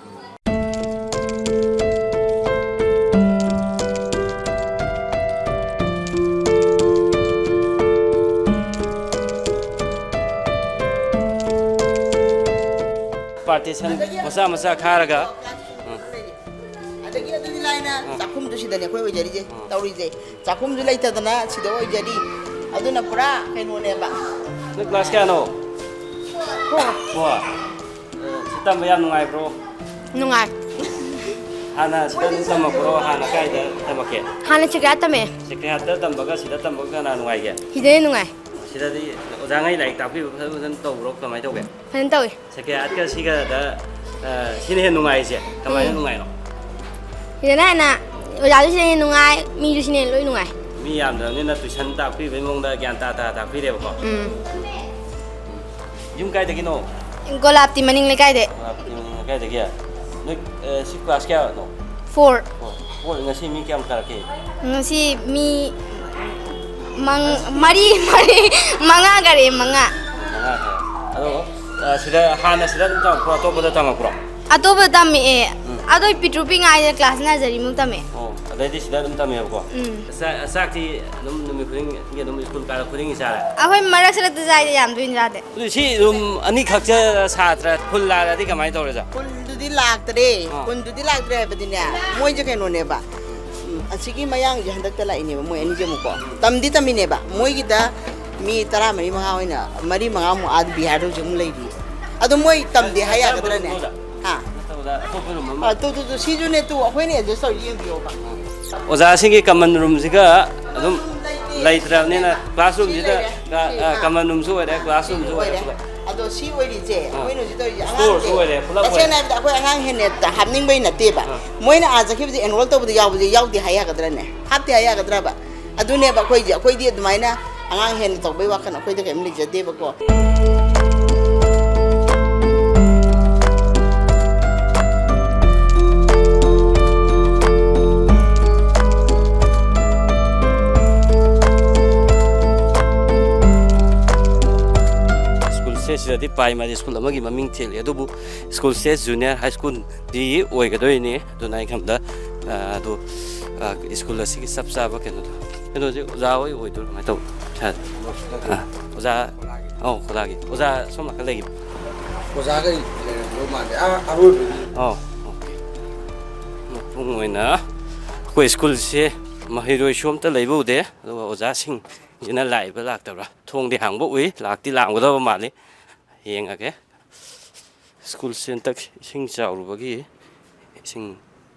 ꯄꯥꯔꯇꯤꯁꯟ ꯃꯆꯥ ꯃꯆꯥ ꯈꯥꯔꯒ꯫ ꯎꯝ꯫ ꯑꯗꯒꯤ ꯑꯗꯨꯗꯤ ꯂꯥꯏꯅ ꯎꯝ꯫ ꯆꯥꯛꯈꯨꯝꯁꯨ ꯁꯤꯗꯅꯦ ꯑꯩꯈꯣꯏ ꯑꯣꯏꯖꯔꯤꯁꯦ ꯎꯝ꯫ ꯇꯧꯔꯤꯁꯦ꯫ ꯆꯥꯛꯈꯨꯝꯁꯨ ꯂꯩꯇꯗꯅ ꯁꯤꯗ ꯑꯣꯏꯖꯔꯤ꯫ ꯑꯗꯨꯅ ꯄꯨꯔꯥ ꯀꯩꯅꯣꯅꯦꯕ꯫ ꯅꯪ ꯀ꯭ꯂꯥꯁ ꯀꯌꯥꯅꯣ? ꯐꯣꯔ꯫ ꯐꯣꯔ꯫ ꯑ, ꯁꯤ ꯇꯝꯕ ꯌꯥꯝ ꯅꯨꯡꯉꯥꯏꯕ꯭ꯔꯣ? ꯅꯨꯡꯉꯥꯏ꯫ ꯍꯥꯟꯅ ꯁꯤꯗ ꯑꯗꯨꯝ ꯇꯝꯃꯛꯄ꯭ꯔꯣ? ꯍꯥꯟꯅ ꯀꯥꯏꯗ ꯇꯝꯃꯛꯀꯦ? ꯍꯥꯟꯅ ꯁꯦꯀ꯭ꯔꯦꯍꯥꯔꯠ ꯇꯝꯃꯛꯑꯦ꯫ ꯁꯦꯀ꯭ꯔꯦꯍꯥꯔꯠꯇ ꯇꯝꯕꯒ ꯁꯤꯗ ꯇꯝꯕꯒ ꯀꯅꯥ ꯅꯨꯡꯉꯥꯏꯒꯦ? ꯁꯤꯗꯅ ꯅꯨꯡꯉꯥꯏ꯫ ꯁꯤꯗꯗꯤ ꯑꯣꯖꯥꯉꯩ ꯂꯥꯏꯔꯤꯛ ꯇꯥꯛꯄꯤꯕ ꯐꯖ ꯐꯖꯅ ꯇꯧꯕ꯭ꯔꯣ? ꯀꯃꯥꯏꯅ ꯇꯧꯒꯦ? ꯐꯖꯅ ꯇꯧꯏ꯫ ꯁꯦꯀ꯭ꯔꯦꯍꯥꯔꯠꯀ ꯁꯤꯒꯗ, ꯑ, ꯁꯤꯅ ꯍꯦꯟꯅ ꯅꯨꯡꯉꯥꯏꯔꯤꯁꯦ? ꯀꯃꯥꯏꯅ ꯎꯝ꯫ ꯅꯨꯡꯉꯥꯏꯅꯣ? ꯁꯤꯗꯅ ꯍꯦꯟꯅ ꯑꯣꯖꯥꯁꯨ ꯁꯤꯅ ꯍꯦꯟꯅ ꯅꯨꯡꯉꯥꯏ, ꯃꯤꯁꯨ ꯁꯤꯅ ꯍꯦꯟꯅ ꯂꯣꯏ ꯅꯨꯡꯉꯥꯏ꯫ ꯃꯤ ꯌꯥꯝꯗ꯭ꯔꯕꯅꯤꯅ ꯇꯨꯏꯁꯟ ꯇꯥꯛꯄꯤꯕꯩ ꯃꯑꯣꯡꯗ ꯒ꯭ꯌꯥꯟ ꯇꯥ ꯇꯥ ꯇꯥꯛꯄꯤꯔꯦꯕꯀꯣ? ꯎꯝ꯫ ꯌꯨꯝ ꯀꯥꯏꯗꯒꯤꯅꯣ? ꯒꯣꯂꯥꯞꯇꯤ ꯃꯅꯤꯡ ꯂꯩꯀꯥꯏꯗꯩ꯫ ꯒꯣꯂꯥꯞꯇꯤ ꯃꯅꯤꯡ ꯂꯩꯀꯥꯏꯗꯒꯤ? ꯅꯣꯏ, ꯑ, ꯁꯤ ꯀ꯭ꯂꯥꯁ ꯀꯌꯥꯅꯣ? ꯐꯣꯔ꯫ ꯐꯣꯔ꯫ ꯐꯣꯔ꯫ ꯉꯁꯤ ꯃꯤ ꯀꯌꯥꯝ ꯀꯥꯔꯛꯀꯦ? ꯉꯁꯤ ꯃꯤ ꯃꯪ-, ꯃꯔꯤ, ꯃꯔꯤ, ꯃꯉꯥ ꯀꯥꯔꯛꯑꯦ, ꯃꯉꯥ꯫ ꯃꯉꯥ ꯀꯥꯔꯛꯑꯦ꯫ ꯑꯗꯣ, ꯑ, ꯁꯤꯗ, ꯍꯥꯟꯅ ꯁꯤꯗ ꯑꯗꯨꯝ ꯇꯝꯃꯛꯄ꯭ꯔꯣ? ꯑꯇꯣꯞꯄꯗ ꯇꯝꯃꯛꯄ꯭ꯔꯣ? ꯑꯇꯣꯞꯄꯗ ꯇꯝꯃꯛꯑꯦ꯫ ꯎꯝ꯫ ꯑꯗꯣ ꯑꯩ ꯄꯤꯛꯇ꯭ꯔꯨ ꯄꯤꯛꯉꯥꯏꯗ ꯀ꯭ꯂꯥꯁ ꯅꯔꯖꯔꯤꯃꯨꯛ ꯇꯝꯃꯛꯑꯦ꯫ ꯑꯣ, ꯑꯗꯩꯗꯤ ꯁꯤꯗ ꯑꯗꯨꯝ ꯇꯝꯃꯦꯕꯀꯣ? ꯎꯝ꯫ ꯆꯥꯛ, ꯆꯥꯛꯇꯤ ꯑꯗꯨꯝ ꯅꯨꯃꯤꯠ ꯈꯨꯗꯤꯡꯒꯤ ꯑꯗꯨꯝ ꯁ꯭ꯀꯨꯜ ꯀꯥꯔꯛ ꯈꯨꯗꯤꯡꯒꯤ ꯆꯥꯔꯦ? ꯑꯩꯈꯣꯏ ꯃꯔꯛ ꯁꯔꯛꯇ ꯆꯥꯏꯗ, ꯌꯥꯝ ꯇꯣꯏꯅ ꯆꯥꯗꯦ꯫ ꯑꯗꯨ ꯁꯤ ꯔꯨꯝ ꯑꯅꯤꯈꯛ ꯆ-, ꯁꯥꯇ꯭ꯔ ꯐꯨꯜ ꯂꯥꯛꯑꯗꯤ ꯀꯃꯥꯏꯅ ꯇꯧꯔꯦ, ꯑꯣꯖꯥ? ꯐꯨꯜꯗꯨꯗꯤ ꯂꯥꯛꯇ꯭ꯔꯦ꯫ ꯑꯥ꯫ ꯐꯨꯜꯗꯨꯗꯤ ꯂꯥꯛꯇ꯭ꯔꯦ ꯍꯥꯏꯕꯗꯤꯅꯦ, ꯃꯣꯏꯁꯦ ꯀꯩꯅꯣꯅꯦꯕ, ꯎꯝ, ꯑꯁꯤꯒꯤ ꯃꯌꯥꯡꯁꯦ ꯍꯟꯗꯛꯇ ꯂꯥꯛꯏꯅꯦꯕ, ꯃꯣꯏ ꯑꯅꯤꯁꯦ ꯑꯃꯨꯛꯀꯣ꯫ ꯇꯝꯗꯤ ꯇꯝꯃꯤꯅꯦꯕ꯫ ꯃꯣꯏꯒꯤꯗ ꯃꯤ ꯇꯔꯥꯃꯔꯤ ꯃꯉꯥ ꯑꯣꯏꯅ, ꯃꯔꯤ ꯃꯉꯥꯃꯨꯛ ꯑꯥꯗ ꯕꯤꯍꯥꯔꯗ ꯍꯧꯖꯤꯛ ꯑꯃꯨꯛ ꯂꯩꯔꯤ꯫ ꯑꯗꯣ ꯃꯣꯏ ꯇꯝꯗꯦ ꯍꯥꯏ ꯌꯥꯒꯗ꯭ꯔꯅꯦ? ꯀꯔꯝꯕ ꯔꯨꯝꯅꯣ, ꯑꯣꯖꯥ? ꯍꯥ? ꯅꯠꯇ꯭ꯔꯒ ꯑꯣꯖꯥ, ꯑꯇꯣꯞꯄ ꯔꯨꯝ ꯑꯃ? ꯑ, ꯇꯨ, ꯇꯨ, ꯇꯨ, ꯁꯤꯁꯨꯅꯦ, ꯇꯨ, ꯑꯩꯈꯣꯏꯅ ꯑꯦꯗꯖꯁ ꯇꯧꯔ ꯌꯦꯡꯕꯤꯌꯣꯕ꯫ ꯑꯣꯖꯥꯁꯤꯡꯒꯤ ꯀꯃꯟ ꯔꯨꯝꯁꯤꯒ ꯑꯗꯨꯝ ꯂꯩꯇ꯭ꯔꯕꯅꯤꯅ, ꯁꯤ ꯀ꯭ꯂꯥꯁꯔꯨꯝꯁꯤꯗ ꯂꯩꯔꯦ꯫ ꯀ-, ꯁꯤ, ꯑ, ꯑꯥ꯫ ꯀꯃꯟ ꯔꯨꯝꯁꯨ ꯑꯣꯏꯔꯦ, ꯀ꯭ꯂꯥꯁꯔꯨꯝꯁꯨ ꯑꯣꯏꯔꯦ, ꯑꯣꯏꯔꯦ꯫ ꯄꯨꯂꯞ꯫ ꯑꯗꯣ ꯁꯤ ꯑꯣꯏꯔꯤꯁꯦ, ꯑꯥ꯫ ꯑꯩꯈꯣꯏꯅ ꯍꯧꯖꯤꯛ ꯇꯧꯔꯤꯁꯦ, ꯁ꯭ꯇꯣꯔꯁꯨ ꯑꯉꯥꯡꯁꯦ ꯑꯣꯏꯔꯦ, ꯄꯨꯂꯞ ꯑꯣꯏꯔꯦ꯫ ꯇꯁꯦꯡꯅ ꯍꯥꯏꯕꯗ ꯑꯩꯈꯣꯏ ꯑꯉꯥꯡ ꯍꯦꯟꯅ ꯍꯥꯞꯅꯤꯡꯕꯩ ꯅꯠꯇꯦꯕ꯫ ꯑꯥ꯫ ꯃꯣꯏꯅ ꯑꯥ ꯆꯠꯈꯤꯕꯁꯦ ꯑꯦꯟꯔꯣꯜ ꯇꯧꯕꯗ ꯌꯥꯎꯕꯁꯦ ꯌꯥꯎꯗꯦ ꯍꯥꯏ ꯌꯥꯒꯗ꯭ꯔꯅꯦ? ꯍꯥꯞꯇꯦ ꯍꯥꯏ ꯌꯥꯒꯗ꯭ꯔꯕ? ꯑꯗꯨꯅꯦꯕ ꯑꯩꯈꯣꯏꯁꯦ, ꯑꯩꯈꯣꯏꯗꯤ ꯑꯗꯨꯃꯥꯏꯅ ꯑꯉꯥꯡ ꯍꯦꯟꯅ ꯇꯧꯕꯩ ꯋꯥꯈꯜ ꯑꯩꯈꯣꯏꯗ ꯀꯔꯤꯝ ꯂꯩꯖꯗꯦꯕꯀꯣ꯫ ꯁ꯭ꯀꯨꯜꯁꯦ ꯁꯤꯗꯗꯤ ꯄ꯭ꯔꯥꯏꯃꯥꯔꯤ ꯁ꯭ꯀꯨꯜ ꯑꯃꯒꯤ ꯃꯃꯤꯡ ꯊꯦꯠꯂꯤ, ꯑꯗꯨꯕꯨ ꯁ꯭ꯀꯨꯜꯁꯦ ꯖꯨꯅꯤꯌꯔ ꯍꯥꯏ ꯁ꯭ꯀꯨꯜꯗꯤ ꯑꯣꯏꯒꯗꯣꯏꯅꯤ꯫ ꯑꯗꯨꯅ ꯑꯩ ꯈꯟꯕꯗ, ꯑ, ꯑꯗꯨ, ꯑ, ꯁ꯭ꯀꯨꯜ ꯑꯁꯤꯒꯤ ꯆꯞ ꯆꯥꯕ ꯀꯩꯅꯣꯗꯣ, ꯀꯩꯅꯣꯁꯦ ꯑꯣꯖꯥ ꯍꯣꯏ ꯑꯣꯏꯗꯣꯏꯔꯣ? ꯀꯃꯥꯏꯅ ꯇꯧꯕ? ꯁꯥꯔ? ꯑ, ꯑꯣꯖꯥ, ꯑꯧ, ꯈꯨꯂꯥꯒꯤ꯫ ꯑꯣꯖꯥ ꯁꯣꯝ ꯅꯥꯀꯟ ꯂꯩꯈꯤꯕ꯫ ꯑꯣꯖꯥꯒ ꯂꯩꯔꯝꯃꯣ꯫ ꯃꯥꯅꯦ, ꯑꯥ, ꯑꯔꯣꯏꯕꯒꯤ꯫ ꯑꯣ, ꯑꯣꯀꯦ꯫ ꯃꯄꯨꯡ ꯑꯣꯏꯅ ꯑꯩꯈꯣꯏ ꯁ꯭ꯀꯨꯜꯁꯦ ꯃꯍꯩꯔꯣꯏꯁꯨ ꯑꯝꯇ ꯂꯩꯕ ꯎꯗꯦ, ꯑꯗꯨꯒ ꯑꯣꯖꯥꯁꯤꯡꯁꯤꯅ ꯂꯥꯛꯏꯕ ꯂꯥꯛꯇꯕ꯭ꯔꯥ? ꯊꯣꯡꯗꯤ ꯍꯥꯡꯕ ꯎꯏ, ꯂꯥꯛꯇꯤ ꯂꯥꯛꯑꯝꯒꯗꯕ ꯃꯥꯜꯂꯤ꯫ ꯌꯦꯡꯉꯒꯦ꯫ ꯁ꯭ꯀꯨꯜꯁꯦ ꯍꯟꯗꯛ ꯏꯁꯤꯡ ꯆꯥꯎꯔꯨꯕꯒꯤ ꯏꯁꯤꯡ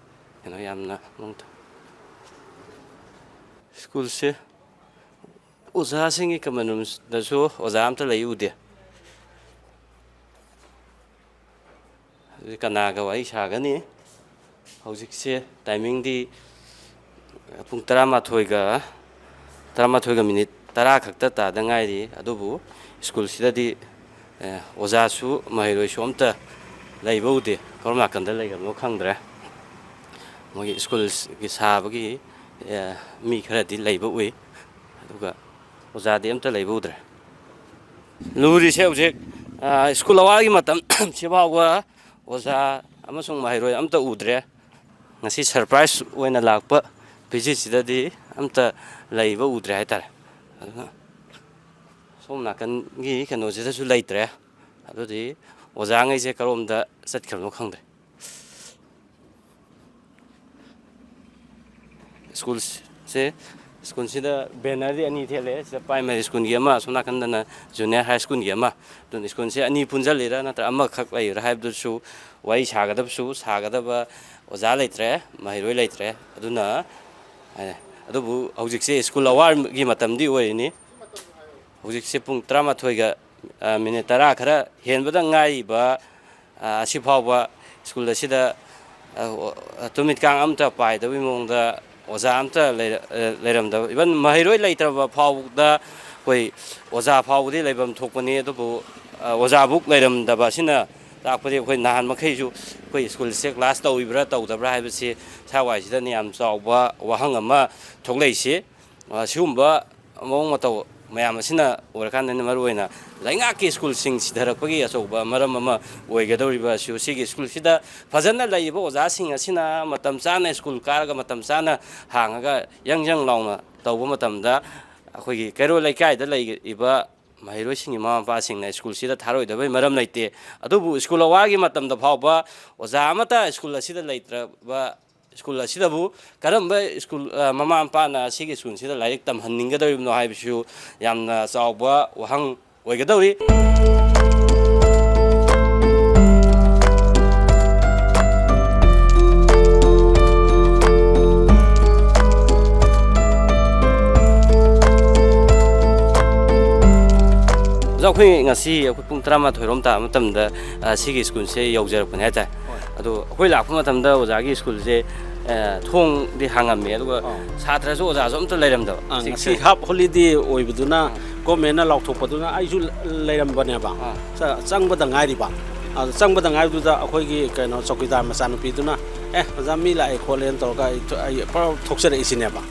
ꯀꯩꯅꯣ ꯌꯥꯝꯅ ꯃꯑꯣꯡ ꯇꯧ-, ꯁ꯭ꯀꯨꯜꯁꯦ ꯑꯣꯖꯥꯁꯤꯡꯒꯤ ꯀꯃꯟ ꯔꯨꯝꯗꯁꯨ ꯑꯣꯖꯥ ꯑꯝꯇ ꯂꯩ ꯎꯗꯦ꯫ ꯑꯗꯨꯗꯤ ꯀꯅꯥꯒ ꯋꯥꯔꯤ ꯁꯥꯒꯅꯤ? ꯍꯧꯖꯤꯛꯁꯦ ꯇꯥꯏꯃꯤꯡꯗꯤ ꯄꯨꯡ ꯇꯔꯥꯃꯥꯊꯣꯏꯒ, ꯇꯔꯥꯃꯥꯊꯣꯏꯒ ꯃꯤꯅꯤꯠ ꯇꯔꯥ ꯈꯛꯇ ꯇꯥꯗ ꯉꯥꯏꯔꯤ꯫ ꯑꯗꯨꯕꯨ ꯁ꯭ꯀꯨꯜꯁꯤꯗꯗꯤ, ꯑꯦ, ꯑꯣꯖꯥꯁꯨ ꯃꯍꯩꯔꯣꯏꯁꯨ ꯑꯝꯇ ꯂꯩꯕ ꯎꯗꯦ꯫ ꯀꯔꯣꯝ ꯅꯥꯀꯟꯗ ꯂꯩꯈ꯭ꯔꯕꯅꯣ ꯈꯪꯗ꯭ꯔꯦ꯫ ꯃꯣꯏꯒꯤ ꯁ꯭ꯀꯨꯜꯒꯤ ꯁꯥꯕꯒꯤ, ꯑꯦ, ꯃꯤ ꯈꯔꯗꯤ ꯂꯩꯕ ꯎꯏ, ꯑꯗꯨꯒ ꯑꯣꯖꯥꯗꯤ ꯑꯝꯇ ꯂꯩꯕ ꯎꯗ꯭ꯔꯦ꯫ ꯂꯨꯔꯤꯁꯦ ꯍꯧꯖꯤꯛ, ꯑ, ꯁ꯭ꯀꯨꯜ ꯑꯋꯥꯔꯒꯤ ꯃꯇꯝ ꯁꯤꯐꯥꯎꯕ ꯑꯣꯖꯥ ꯑꯃꯁꯨꯡ ꯃꯍꯩꯔꯣꯏ ꯑꯝꯇ ꯎꯗ꯭ꯔꯦ꯫ ꯉꯁꯤ ꯁꯔꯄ꯭ꯔꯥꯏꯖ ꯑꯣꯏꯅ ꯂꯥꯛꯄ ꯚꯤꯖꯤꯠꯁꯤꯗꯗꯤ ꯑꯝꯇ ꯂꯩꯕ ꯎꯗ꯭ꯔꯦ ꯍꯥꯏꯇꯥꯔꯦ꯫ ꯑꯗꯨꯅ ꯁꯣꯝ ꯅꯥꯀꯟꯒꯤ ꯀꯩꯅꯣꯁꯤꯗꯁꯨ ꯂꯩꯇ꯭ꯔꯦ꯫ ꯑꯗꯨꯗꯤ ꯑꯣꯖꯥꯉꯩꯁꯦ ꯀꯔꯣꯝꯗ ꯆꯠꯈ꯭ꯔꯕꯅꯣ ꯈꯪꯗ꯭ꯔꯦ꯫ ꯁ꯭ꯀꯨꯜꯁꯦ, ꯁ꯭ꯀꯨꯜꯁꯤꯗ ꯕꯦꯅꯔꯗꯤ ꯑꯅꯤ ꯊꯦꯠꯂꯦ꯫ ꯁꯤꯗ ꯄ꯭ꯔꯥꯏꯃꯥꯔꯤ ꯁ꯭ꯀꯨꯜꯒꯤ ꯑꯃ, ꯑꯁꯣꯝ ꯅꯥꯀꯟꯗꯅ ꯖꯨꯅꯤꯌꯔ ꯍꯥꯏ ꯁ꯭ꯀꯨꯜꯒꯤ ꯑꯃ꯫ ꯑꯗꯨꯅ ꯁ꯭ꯀꯨꯜꯁꯦ ꯑꯅꯤ ꯄꯨꯟꯁꯤꯜꯂꯤꯔꯥ ꯅꯠꯇ꯭ꯔꯒ ꯑꯃꯈꯛ ꯂꯩꯔꯤꯔꯥ ꯍꯥꯏꯕꯗꯨꯁꯨ ꯋꯥꯔꯤ ꯁꯥꯒꯗꯕꯁꯨ, ꯁꯥꯒꯗꯕ ꯑꯣꯖꯥ ꯂꯩꯇ꯭ꯔꯦ, ꯃꯍꯩꯔꯣꯏ ꯂꯩꯇ꯭ꯔꯦ꯫ ꯑꯗꯨꯅ, ꯑꯦ, ꯑꯗꯨꯕꯨ ꯍꯧꯖꯤꯛꯁꯦ ꯁ꯭ꯀꯨꯜ ꯑꯋꯥꯔꯒꯤ ꯃꯇꯝꯗꯤ ꯑꯣꯏꯔꯤꯅꯤ꯫ ꯍꯧꯖꯤꯛꯁꯦ ꯄꯨꯡ ꯇꯔꯥꯃꯥꯊꯣꯏꯒ, ꯑ, ꯃꯤꯅꯤꯠ ꯇꯔꯥ ꯈꯔ ꯍꯦꯟꯕꯗ ꯉꯥꯏꯔꯤꯕ, ꯑ, ꯑꯁꯤꯐꯥꯎꯕ ꯁ꯭ꯀꯨꯜ ꯑꯁꯤꯗ, ꯑ, ꯇꯨꯃꯤꯠ ꯀꯥꯡ ꯑꯝꯇ ꯄꯥꯏꯗꯕꯒꯤ ꯃꯑꯣꯡꯗ ꯑꯣꯖꯥ ꯑꯝꯇ ꯂꯩꯔ-, ꯑ, ꯂꯩꯔꯝꯗꯕ, ꯏꯚꯟ ꯃꯍꯩꯔꯣꯏ ꯂꯩꯇ꯭ꯔꯕ ꯐꯥꯎꯕꯗ ꯑꯩꯈꯣꯏ ꯑꯣꯖꯥ ꯐꯥꯎꯕꯗꯤ ꯂꯩꯐꯝ ꯊꯣꯛꯄꯅꯤ, ꯑꯗꯨꯕꯨ, ꯑ, ꯑꯣꯖꯥꯕꯨꯛ ꯂꯩꯔꯝꯗꯕ ꯑꯁꯤꯅ ꯇꯥꯛꯄꯗꯤ ꯑꯩꯈꯣꯏ ꯅꯍꯥꯟ ꯃꯈꯩꯁꯨ ꯑꯩꯈꯣꯏ ꯁ꯭ꯀꯨꯜꯁꯦ ꯀ꯭ꯂꯥꯁ ꯇꯧꯔꯤꯕ꯭ꯔꯥ ꯇꯧꯗꯕ꯭ꯔꯥ ꯍꯥꯏꯕꯁꯤ ꯁ꯭ꯋꯥꯏꯁꯤꯗꯅ ꯌꯥꯝ ꯆꯥꯎꯕ ꯋꯥꯍꯪ ꯑꯃ ꯊꯣꯛꯂꯛꯏꯁꯤ꯫ ꯑ, ꯁꯤꯒꯨꯝꯕ ꯃꯑꯣꯡ ꯃꯇꯧ ꯃꯌꯥꯝ ꯑꯁꯤꯅ ꯑꯣꯏꯔꯀꯥꯟꯗꯅ ꯃꯔꯨꯑꯣꯏꯅ ꯂꯩꯉꯥꯛꯀꯤ ꯁ꯭ꯀꯨꯜꯁꯤꯡ ꯁꯤꯊꯔꯛꯄꯒꯤ ꯑꯆꯧꯕ ꯃꯔꯝ ꯑꯃ ꯑꯣꯏꯒꯗꯧꯔꯤꯕ ꯑꯁꯤ ꯁꯤꯒꯤ ꯁ꯭ꯀꯨꯜꯁꯤꯗ ꯐꯖꯅ ꯂꯩꯔꯤꯕ ꯑꯣꯖꯥꯁꯤꯡ ꯑꯁꯤꯅ ꯃꯇꯝ ꯆꯥꯅ ꯁ꯭ꯀꯨꯜ ꯀꯥꯔꯒ ꯃꯇꯝ ꯆꯥꯅ ꯍꯥꯡꯉꯒ ꯌꯪ ꯌꯪ ꯂꯥꯎꯅ ꯇꯧꯕ ꯃꯇꯝꯗ ꯑꯩꯈꯣꯏꯒꯤ ꯀꯩꯔꯣꯜ ꯂꯩꯀꯥꯏꯗ ꯂꯩꯔꯤꯕ ꯃꯍꯩꯔꯣꯏꯁꯤꯡꯒꯤ ꯃꯃꯥ ꯃꯄꯥꯁꯤꯡꯅ ꯁ꯭ꯀꯨꯜꯁꯤꯗ ꯊꯥꯔꯣꯏꯗꯕꯩ ꯃꯔꯝ ꯂꯩꯇꯦ꯫ ꯑꯗꯨꯕꯨ ꯁ꯭ꯀꯨꯜ ꯑꯋꯥꯔꯒꯤ ꯃꯇꯝꯗ ꯐꯥꯎꯕ ꯑꯣꯖꯥ ꯑꯃꯠꯇ ꯁ꯭ꯀꯨꯜ ꯑꯁꯤꯗ ꯂꯩꯇ꯭ꯔꯕ, ꯁ꯭ꯀꯨꯜ ꯑꯁꯤꯗꯕꯨ ꯀꯔꯝꯕ ꯁ꯭ꯀꯨꯜ, ꯑ, ꯃꯃꯥ ꯃꯄꯥꯅ ꯑꯁꯤꯒꯤ ꯁ꯭ꯀꯨꯜꯁꯤꯗ ꯂꯥꯏꯔꯤꯛ ꯇꯝꯍꯟꯅꯤꯡꯒꯗꯧꯔꯤꯕꯅꯣ ꯍꯥꯏꯕꯁꯤꯁꯨ ꯌꯥꯝꯅ ꯆꯥꯎꯕ ꯋꯥꯍꯪ ꯑꯣꯏꯒꯗꯧꯔꯤ꯫ ꯑꯣꯖꯥ, ꯑꯩꯈꯣꯏ ꯉꯁꯤ ꯑꯩꯈꯣꯏ ꯄꯨꯡ ꯇꯔꯥꯃꯥꯊꯣꯏ ꯔꯣꯝ ꯇꯥꯕ ꯃꯇꯝꯗ, ꯑ, ꯁꯤꯒꯤ ꯁ꯭ꯀꯨꯜꯁꯦ ꯌꯧꯖꯔꯛꯄꯅꯦ ꯍꯥꯏꯇꯥꯔꯦ꯫ ꯍꯣꯏ꯫ ꯑꯗꯣ ꯑꯩꯈꯣꯏ ꯂꯥꯛꯄ ꯃꯇꯝꯗ ꯑꯣꯖꯥꯒꯤ ꯁ꯭ꯀꯨꯜꯁꯦ, ꯑ, ꯊꯣꯡꯗꯤ ꯍꯥꯡꯉꯝꯃꯦ, ꯑꯗꯨꯒ ꯑꯥ꯫ ꯁꯥꯇ꯭ꯔꯁꯨ ꯑꯣꯖꯥꯁꯨ ꯑꯝꯇ ꯂꯩꯔꯝꯗꯕ꯫ ꯑꯥ, ꯍꯧꯖꯤꯛꯁꯦ ꯉꯁꯤ ꯍꯥꯞ ꯍꯣꯂꯤꯗꯦ ꯑꯣꯏꯕꯗꯨꯅ, ꯑꯥ꯫ ꯒꯣꯔꯃꯦꯟꯅ ꯂꯥꯎꯊꯣꯛꯄꯗꯨꯅ ꯑꯩꯁꯨ ꯂꯩꯔꯝꯕꯅꯦꯕ꯫ ꯑꯥ꯫ ꯆ-, ꯆꯪꯕꯗ ꯉꯥꯏꯔꯤꯕ꯫ ꯑꯗꯣ ꯆꯪꯕꯗ ꯉꯥꯏꯕꯗꯨꯗ ꯑꯩꯈꯣꯏꯒꯤ ꯀꯩꯅꯣ ꯆꯧꯀꯤꯗꯥꯔ ꯃꯆꯥꯅꯨꯄꯤꯗꯨꯅ, "ꯑꯦ, ꯑꯣꯖꯥ, ꯃꯤ ꯂꯥꯛꯑꯦ ꯈꯣꯠꯂꯦꯅ" ꯇꯧꯔꯒ ꯑꯩ ꯊꯣ-, ꯑꯩ ꯄꯨꯔꯥ ꯊꯣꯛꯆꯔꯛꯏꯁꯤꯅꯦꯕ꯫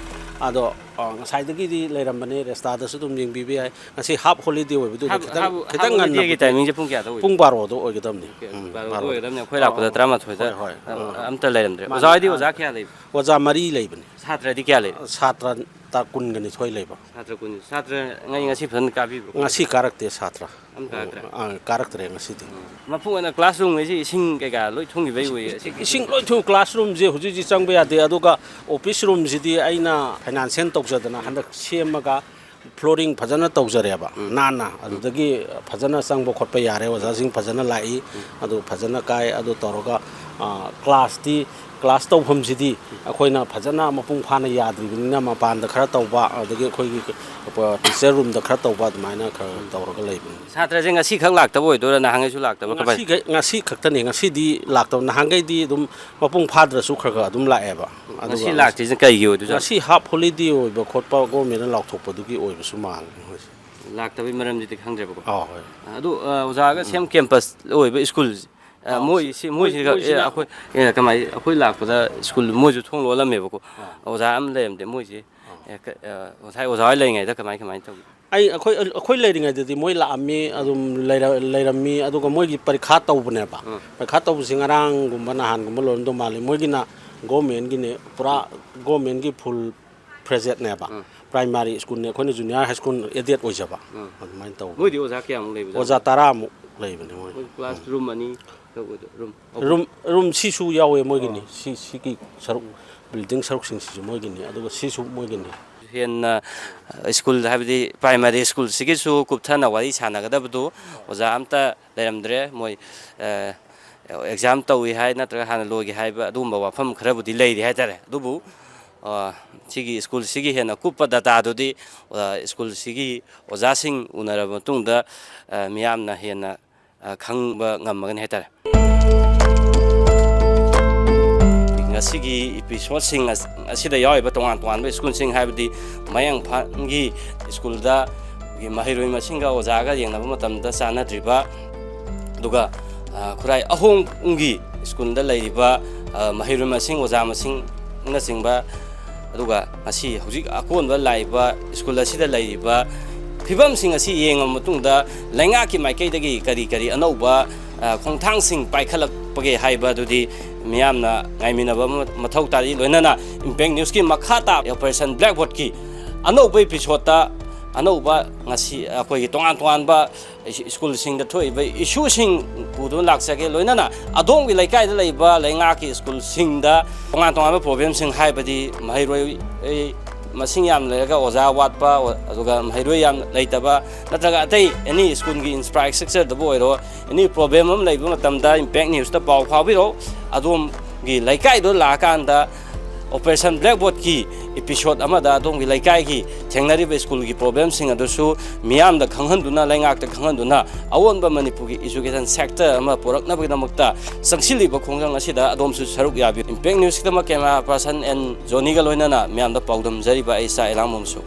ꯑꯗꯣ, ꯑ, ꯉꯁꯥꯏꯗꯒꯤꯗꯤ ꯂꯩꯔꯝꯕꯅꯦ, ꯔꯦꯁꯇꯥꯗꯁꯨ ꯑꯗꯨꯝ ꯌꯦꯡꯕꯤꯕ ꯌꯥꯏ꯫ ꯉꯁꯤ ꯍꯥꯞ ꯍꯣꯂꯤꯗꯦ ꯑꯣꯏꯕꯗꯨꯗ ꯍꯥꯞ-, ꯈꯤꯇꯪ, ꯍꯥꯞ-, ꯈꯤꯇꯪ ꯍꯥꯞ ꯉꯟꯅ ꯍꯣꯂꯤꯗꯦꯒꯤ ꯄꯨꯊꯣꯛ-, ꯇꯥꯏꯃꯤꯡꯁꯦ ꯄꯨꯡ ꯀꯌꯥꯗ ꯑꯣꯏꯒꯦ? ꯄꯨꯡ ꯕꯥꯔꯣꯗ ꯑꯣꯏꯒꯗꯕꯅꯤ꯫ ꯑꯣꯀꯦ, ꯎꯝ, ꯕꯥꯔꯣꯗ ꯕꯥꯔꯣꯗ꯫ ꯑꯣꯏꯒꯗꯕꯅꯤ꯫ ꯑꯩꯈꯣꯏ ꯂꯥꯛꯄꯗ ꯑꯣ, ꯇꯔꯥꯃꯥꯊꯣꯏꯗ, ꯍꯣꯏ, ꯍꯣꯏ, ꯑ, ꯎꯝ꯫ ꯑꯝꯇ ꯂꯩꯔꯝꯗ꯭ꯔꯦ꯫ ꯃꯥꯅꯦ, ꯑꯣꯖꯥ ꯍꯣꯏꯗꯤ ꯑꯣꯖꯥ ꯑ, ꯀꯌꯥ ꯂꯩꯕ? ꯋꯥꯖꯥ ꯃꯔꯤ ꯂꯩꯕꯅꯤ꯫ ꯁꯥꯇ꯭ꯔꯗꯤ ꯀꯌꯥ ꯂꯩꯕ? ꯁꯥꯇ꯭ꯔ ꯇ-, ꯀꯨꯟꯒ ꯅꯤꯊꯣꯏ ꯂꯩꯕ꯫ ꯁꯥꯇ꯭ꯔ ꯀꯨꯟ꯫ ꯁꯥꯇ꯭ꯔ ꯉꯩ ꯉꯁꯤ ꯐꯖꯅ ꯀꯥꯕꯤꯕ꯭ꯔꯣ? ꯉꯁꯤ ꯀꯥꯔꯛꯇꯦ ꯁꯥꯇ꯭ꯔ꯫ ꯑꯝ ꯀꯥꯔꯛꯇ꯭ꯔꯦ? ꯑꯥ, ꯀꯥꯔꯛꯇ꯭ꯔꯦ ꯉꯁꯤꯗꯤ꯫ ꯃꯄꯨꯡ ꯑꯣꯏꯅ classroom ꯉꯩꯁꯤ ꯏꯁꯤꯡ ꯀꯩꯀꯥ ꯂꯣꯏ ꯊꯨꯝꯈꯤꯕꯩ ꯑꯣꯏꯌꯦ꯫ ꯏꯁꯤꯡ ꯂꯣꯏ ꯊꯨꯝ, classroom ꯁꯦ ꯍꯧꯖꯤꯛ ꯍꯧꯖꯤꯛ ꯆꯪꯕ ꯌꯥꯗꯦ꯫ ꯑꯗꯨꯒ office room ꯁꯤꯗꯤ ꯑꯩꯅ financial ꯇꯧꯖꯗꯅ ꯍꯟꯗꯛ ꯁꯦꯝꯃꯒ flooring ꯐꯖꯅ ꯇꯧꯖꯔꯦꯕ, ꯎꯝ꯫ ꯅꯥꯟꯅ꯫ ꯎꯝ꯫ ꯑꯗꯨꯗꯒꯤ ꯐꯖꯅ ꯆꯪꯕ ꯈꯣꯠꯄ ꯌꯥꯔꯦ, ꯑꯣꯖꯥꯁꯤꯡ ꯐꯖꯅ ꯂꯥꯛꯏ, ꯎꯝ꯫ ꯑꯗꯨ ꯐꯖꯅ ꯀꯥꯏ꯫ ꯑꯗꯨ ꯇꯧꯔꯒ, ꯑ, class ꯇꯤ, class ꯇꯧꯐꯝꯁꯤꯗꯤ ꯑꯩꯈꯣꯏꯅ ꯐꯖꯅ ꯃꯄꯨꯡ ꯐꯥꯅ ꯌꯥꯗ꯭ꯔꯤꯕꯅꯤꯅ ꯃꯄꯥꯟꯗ ꯈꯔ ꯇꯧꯕ, ꯑꯗꯒꯤ ꯑꯩꯈꯣꯏꯒꯤ teacher room ꯗ ꯈꯔ ꯇꯧꯕ, ꯑꯗꯨꯃꯥꯏꯅ ꯈꯔ ꯇꯧꯔꯒ ꯂꯩꯕꯅꯤ꯫ ꯁꯥꯇ꯭ꯔꯁꯦ ꯉꯁꯤ ꯈꯛ ꯂꯥꯛꯇꯕ ꯑꯣꯏꯗꯣꯏꯔꯥ, ꯅꯍꯥꯟꯉꯩꯁꯨ ꯂꯥꯛꯇꯕ꯭ꯔꯥ, ꯀꯃꯥꯏ? ꯉꯁꯤꯈꯩ-, ꯉꯁꯤ ꯈꯛꯇꯅꯤ, ꯉꯁꯤꯗꯤ ꯂꯥꯛꯇꯕ꯫ ꯅꯍꯥꯟꯈꯩꯗꯤ ꯑꯗꯨꯝ ꯃꯄꯨꯡ ꯐꯥꯗ꯭ꯔꯁꯨ ꯈꯔ ꯈꯔ ꯑꯗꯨꯝ ꯂꯥꯛꯑꯦꯕ꯫ ꯉꯁꯤ ꯑꯗꯨꯒ ꯂꯥꯛꯇ꯭ꯔꯤꯁꯤꯅ ꯀꯩꯒꯤ ꯑꯣꯏꯗꯣꯏꯖꯥꯠꯅꯣ? ꯉꯁꯤ half holiday ꯑꯣꯏꯕ ꯈꯣꯠꯄ government ꯅ ꯂꯥꯎꯊꯣꯛꯄꯗꯨꯒꯤ ꯑꯣꯏꯕꯁꯨ ꯃꯥꯜꯂꯦ ꯃꯣꯏꯁꯦ꯫ ꯂꯥꯛꯇꯕꯩ ꯃꯔꯝꯁꯤꯗꯤ ꯈꯪꯗ꯭ꯔꯦꯕꯀꯣ꯫ ꯑꯥ, ꯍꯣꯏ꯫ ꯑꯗꯨ, ꯑ, ꯑꯣꯖꯥꯒ ꯎꯝ꯫ Same campus ꯑꯣꯏꯕ ꯁ꯭ꯀꯨꯜ, ꯑ, ꯑꯥ, ꯃꯣꯏ ꯁꯤ, ꯁꯤ, ꯃꯣꯏ, ꯃꯣꯏꯁꯤꯒ, ꯑꯦ, ꯃꯣꯏꯁꯤꯅ ꯑꯩꯈꯣꯏ, ꯑꯦ, ꯀꯃꯥꯏ, ꯑꯩꯈꯣꯏ ꯂꯥꯛꯄꯗ ꯁ꯭ꯀꯨꯜ ꯃꯣꯏꯁꯨ ꯊꯣꯡ ꯂꯣꯜꯂꯝꯃꯦꯕꯀꯣ꯫ ꯑꯥ꯫ ꯑꯣꯖꯥ ꯑꯃ ꯂꯩꯔꯝꯗꯦ ꯃꯣꯏꯁꯦ꯫ ꯑꯥ꯫ ꯑꯦ, ꯀ-, ꯑ, ꯉꯁꯥꯏ ꯑꯣꯖꯥ ꯍꯣꯏ ꯂꯩꯔꯤꯉꯩꯗ ꯀꯃꯥꯏ, ꯀꯃꯥꯏꯅ ꯇꯧꯒꯦ? ꯑꯩ, ꯑꯩꯈꯣꯏ, ꯑꯩꯈꯣꯏ ꯂꯩꯔꯤꯉꯩꯗꯗꯤ ꯃꯣꯏ ꯂꯥꯛꯑꯝꯃꯤ, ꯑꯗꯨꯝ ꯂꯩꯔ-, ꯂꯩꯔꯝꯃꯤ, ꯑꯗꯨꯒ ꯃꯣꯏꯒꯤ ꯄꯔꯤꯈꯥ ꯇꯧꯕꯅꯦꯕ꯫ ꯎꯝ꯫ ꯄꯔꯤꯈꯥ ꯇꯧꯕꯁꯤ ꯉꯔꯥꯡꯒꯨꯝꯕ ꯅꯍꯥꯟꯒꯨꯝꯕ ꯂꯣꯏꯔꯝꯗꯧ ꯃꯥꯜꯂꯤ꯫ ꯃꯣꯏꯒꯤꯅ government ꯀꯤꯅꯦ, ꯄꯨꯔꯥ ꯎꯝ꯫ Government ꯀꯤ full fledged ꯅꯦꯕ꯫ ꯎꯝ꯫ ꯄ꯭ꯔꯥꯏꯃꯥꯔꯤ ꯁ꯭ꯀꯨꯜꯅꯦ, ꯑꯩꯈꯣꯏꯅ ꯖꯨꯅꯤꯌꯔ ꯍꯥꯏ ꯁ꯭ꯀꯨꯜ ꯑꯦꯗꯦꯠ ꯑꯣꯏꯖꯕ꯫ ꯎꯝ꯫ ꯑꯗꯨꯃꯥꯏꯅ ꯇꯧꯕ꯫ ꯃꯣꯏꯗꯤ ꯑꯣꯖꯥ ꯀꯌꯥꯃꯨꯛ ꯂꯩꯕꯖꯥꯠꯅꯣ? ꯑꯣꯖꯥ ꯇꯔꯥꯃꯨꯛ ꯂꯩꯕꯅꯦ ꯃꯣꯏ꯫ ꯃꯣꯏ ꯀ꯭ꯂꯥꯁ ꯔꯨꯝ ꯑꯅꯤ ꯈꯛ ꯑꯣꯏꯗꯣꯏ-, ꯔꯨꯝ ꯑꯍꯨꯝ? ꯔꯨꯝ ꯔꯨꯝ ꯁꯤꯁꯨ ꯌꯥꯎꯋꯦ ꯃꯣꯏꯒꯤꯅꯤ꯫ ꯁꯤ ꯁꯤꯒꯤ ꯁꯔꯨꯛ, ꯕꯤꯜꯗꯤꯡ ꯁꯔꯨꯛꯁꯤꯡꯁꯤꯁꯨ ꯃꯣꯏꯒꯤꯅꯤ, ꯑꯗꯨꯒ ꯁꯤꯁꯨ ꯃꯣꯏꯒꯤꯅꯤ꯫ ꯍꯦꯟꯅ ꯁ꯭ꯀꯨꯜ, ꯍꯥꯏꯕꯗꯤ ꯄ꯭ꯔꯥꯏꯃꯥꯔꯤ ꯁ꯭ꯀꯨꯜꯁꯤꯒꯤꯁꯨ ꯀꯨꯞꯊꯅ ꯋꯥꯔꯤ ꯁꯥꯟꯅꯒꯗꯕꯗꯨ ꯑꯣꯖꯥ ꯑꯝꯇ ꯂꯩꯔꯝꯗ꯭ꯔꯦ꯫ ꯃꯣꯏ, ꯑ, ꯑꯦꯛꯖꯥꯝ ꯇꯧꯏ ꯍꯥꯏ, ꯅꯠꯇ꯭ꯔꯒ ꯍꯥꯟꯅ ꯂꯣꯏꯒꯦ ꯍꯥꯏꯕ ꯑꯗꯨꯒꯨꯝꯕ ꯋꯥꯐꯝ ꯈꯔꯕꯨꯗꯤ ꯂꯩꯔꯤ ꯍꯥꯏꯇꯥꯔꯦ꯫ ꯑꯗꯨꯕꯨ, ꯑ, ꯁꯤꯒꯤ ꯁ꯭ꯀꯨꯜꯁꯤꯒꯤ ꯍꯦꯟꯅ ꯀꯨꯞꯄ ꯗꯇꯥꯗꯨꯗꯤ, ꯑ, ꯁ꯭ꯀꯨꯜꯁꯤꯒꯤ ꯑꯣꯖꯥꯁꯤꯡ ꯎꯅꯔꯕ ꯃꯇꯨꯡꯗ, ꯑ, ꯃꯤꯌꯥꯝꯅ ꯍꯦꯟꯅ, ꯑ, ꯈꯪꯕ ꯉꯝꯃꯒꯅꯤ ꯍꯥꯏꯇꯥꯔꯦ꯫ ꯉꯁꯤꯒꯤ ꯏꯄꯤꯁꯣꯠꯁꯤꯡ ꯑꯁ-, ꯑꯁꯤꯗ ꯌꯥꯎꯔꯤꯕ ꯇꯣꯉꯥꯟ ꯇꯣꯉꯥꯟꯕ ꯁ꯭ꯀꯨꯜꯁꯤꯡ, ꯍꯥꯏꯕꯗꯤ ꯃꯌꯥꯡ ꯏꯝꯐꯥꯜꯒꯤ ꯁ꯭ꯀꯨꯜꯗ ꯑꯩꯈꯣꯏꯒꯤ ꯃꯍꯩꯔꯣꯏ ꯃꯁꯤꯡꯒ ꯑꯣꯖꯥꯒ ꯌꯦꯡꯅꯕ ꯃꯇꯝꯗ ꯆꯥꯟꯅꯗ꯭ꯔꯤꯕ, ꯑꯗꯨꯒ, ꯑ, ꯈꯨꯔꯥꯏ ꯑꯍꯣꯡꯒꯤ ꯁ꯭ꯀꯨꯜꯗ ꯂꯩꯔꯤꯕ, ꯑ, ꯃꯍꯩꯔꯣꯏ ꯃꯁꯤꯡ, ꯑꯣꯖꯥ ꯃꯁꯤꯡꯅꯆꯤꯡꯕ, ꯑꯗꯨꯒ ꯉꯁꯤ ꯍꯧꯖꯤꯛ ꯑꯀꯣꯟꯕ ꯂꯥꯛꯏꯕ ꯁ꯭ꯀꯨꯜ ꯑꯁꯤꯗ ꯂꯩꯔꯤꯕ ꯐꯤꯕꯝꯁꯤꯡ ꯑꯁꯤ ꯌꯦꯡꯉꯕ ꯃꯇꯨꯡꯗ, ꯂꯩꯉꯥꯛꯀꯤ ꯃꯥꯏꯀꯩꯗꯒꯤ ꯀꯔꯤ ꯀꯔꯤ ꯑꯅꯧꯕ, ꯑ, ꯈꯣꯡꯊꯥꯡꯁꯤꯡ ꯄꯥꯏꯈꯠꯂꯛꯄꯒꯦ ꯍꯥꯏꯕ ꯑꯗꯨꯗꯤ ꯃꯤꯌꯥꯝꯅ ꯉꯥꯏꯃꯤꯟꯅꯕ ꯑꯃ ꯃꯊꯧ ꯇꯥꯔꯤ꯫ ꯂꯣꯏꯅꯅ ꯏꯝꯄꯦꯛ ꯅ꯭ꯌꯨꯁꯀꯤ ꯃꯈꯥ ꯇꯥꯕ ꯑꯣꯄꯔꯦꯁꯟ ꯕ꯭ꯂꯦꯛꯕꯣꯔꯗꯀꯤ ꯑꯅꯧꯕ ꯏꯄꯤꯁꯣꯠꯇ ꯑꯅꯧꯕ ꯉꯁꯤ ꯑꯩꯈꯣꯏꯒꯤ ꯇꯣꯉꯥꯟ ꯇꯣꯉꯥꯟꯕ ꯁ꯭ꯀꯨꯜꯁꯤꯡꯗ ꯊꯣꯛꯏꯕ ꯏꯁꯨꯁꯤꯡ ꯄꯨꯗꯨꯅ ꯂꯥꯛꯆꯒꯦ꯫ ꯂꯣꯏꯅꯅ ꯑꯗꯣꯝꯒꯤ ꯂꯩꯀꯥꯏꯗ ꯂꯩꯕ ꯂꯩꯉꯥꯛꯀꯤ ꯁ꯭ꯀꯨꯜꯁꯤꯡꯗ ꯇꯣꯉꯥꯟ ꯇꯣꯉꯥꯟꯕ ꯄ꯭ꯔꯣꯕ꯭ꯂꯦꯝꯁꯤꯡ, ꯍꯥꯏꯕꯗꯤ ꯃꯍꯩꯔꯣꯏ ꯃꯁꯤꯡ ꯌꯥꯝ ꯂꯩꯔꯒ ꯑꯣꯖꯥ ꯋꯥꯠꯄ, ꯑꯗꯨꯒ ꯃꯍꯩꯔꯣꯏ ꯌꯥꯝ ꯂꯩꯇꯕ, ꯅꯠꯇ꯭ꯔꯒ ꯑꯇꯩ ꯑꯦꯅꯤ ꯁ꯭ꯀꯨꯜꯒꯤ ꯏꯟꯐ꯭ꯔꯥꯁ꯭ꯇ꯭ꯔꯛꯆꯔꯗꯕꯨ ꯑꯣꯏꯔꯣ, ꯑꯦꯅꯤ ꯄ꯭ꯔꯣꯕ꯭ꯂꯦꯝ ꯑꯃ ꯂꯩꯕ ꯃꯇꯝꯗ ꯏꯝꯄꯦꯛ ꯅ꯭ꯌꯨꯁꯇ ꯄꯥꯎ ꯐꯥꯎꯕꯤꯔꯛꯎ꯫ ꯑꯗꯣꯝꯒꯤ ꯂꯩꯀꯥꯏꯗꯣ ꯂꯥꯛꯑꯀꯥꯟꯗ ꯑꯣꯄꯔꯦꯁꯟ ꯕ꯭ꯂꯦꯛꯕꯣꯔꯗꯀꯤ ꯏꯄꯤꯁꯣꯠ ꯑꯃꯗ ꯑꯗꯣꯝꯒꯤ ꯂꯩꯀꯥꯏꯒꯤ ꯊꯦꯡꯅꯔꯤꯕ ꯁ꯭ꯀꯨꯜꯒꯤ ꯄ꯭ꯔꯣꯕ꯭ꯂꯦꯝꯁꯤꯡ ꯑꯗꯨꯁꯨ ꯃꯤꯌꯥꯝꯗ ꯈꯪꯍꯟꯗꯨꯅ, ꯂꯩꯉꯥꯛꯇ ꯈꯪꯍꯟꯗꯨꯅ, ꯑꯑꯣꯟꯕ ꯃꯅꯤꯄꯨꯔꯒꯤ ꯏꯖꯨꯀꯦꯁꯟ ꯁꯦꯛꯇꯔ ꯑꯃ ꯄꯨꯔꯛꯅꯕꯒꯤꯗꯃꯛꯇ ꯆꯪꯁꯤꯜꯂꯤꯕ ꯈꯣꯡꯖꯪ ꯑꯁꯤꯗ ꯑꯗꯣꯝꯁꯨ ꯁꯔꯨꯛ ꯌꯥꯕꯤꯌꯨ꯫ ꯏꯝꯄꯦꯛ ꯅ꯭ꯌꯨꯁꯀꯤꯗꯃꯛ ꯀꯦꯃꯦꯔꯥ ꯄꯥꯔꯁꯟ ꯑꯦꯟ ꯖꯣꯅꯤꯒ ꯂꯣꯏꯅꯅ ꯃꯤꯌꯥꯝꯗ ꯄꯥꯎꯗꯝꯖꯔꯤꯕ ꯑꯩ ꯏꯆꯥ ꯏꯂꯥꯡꯕꯝ ꯁꯨ꯫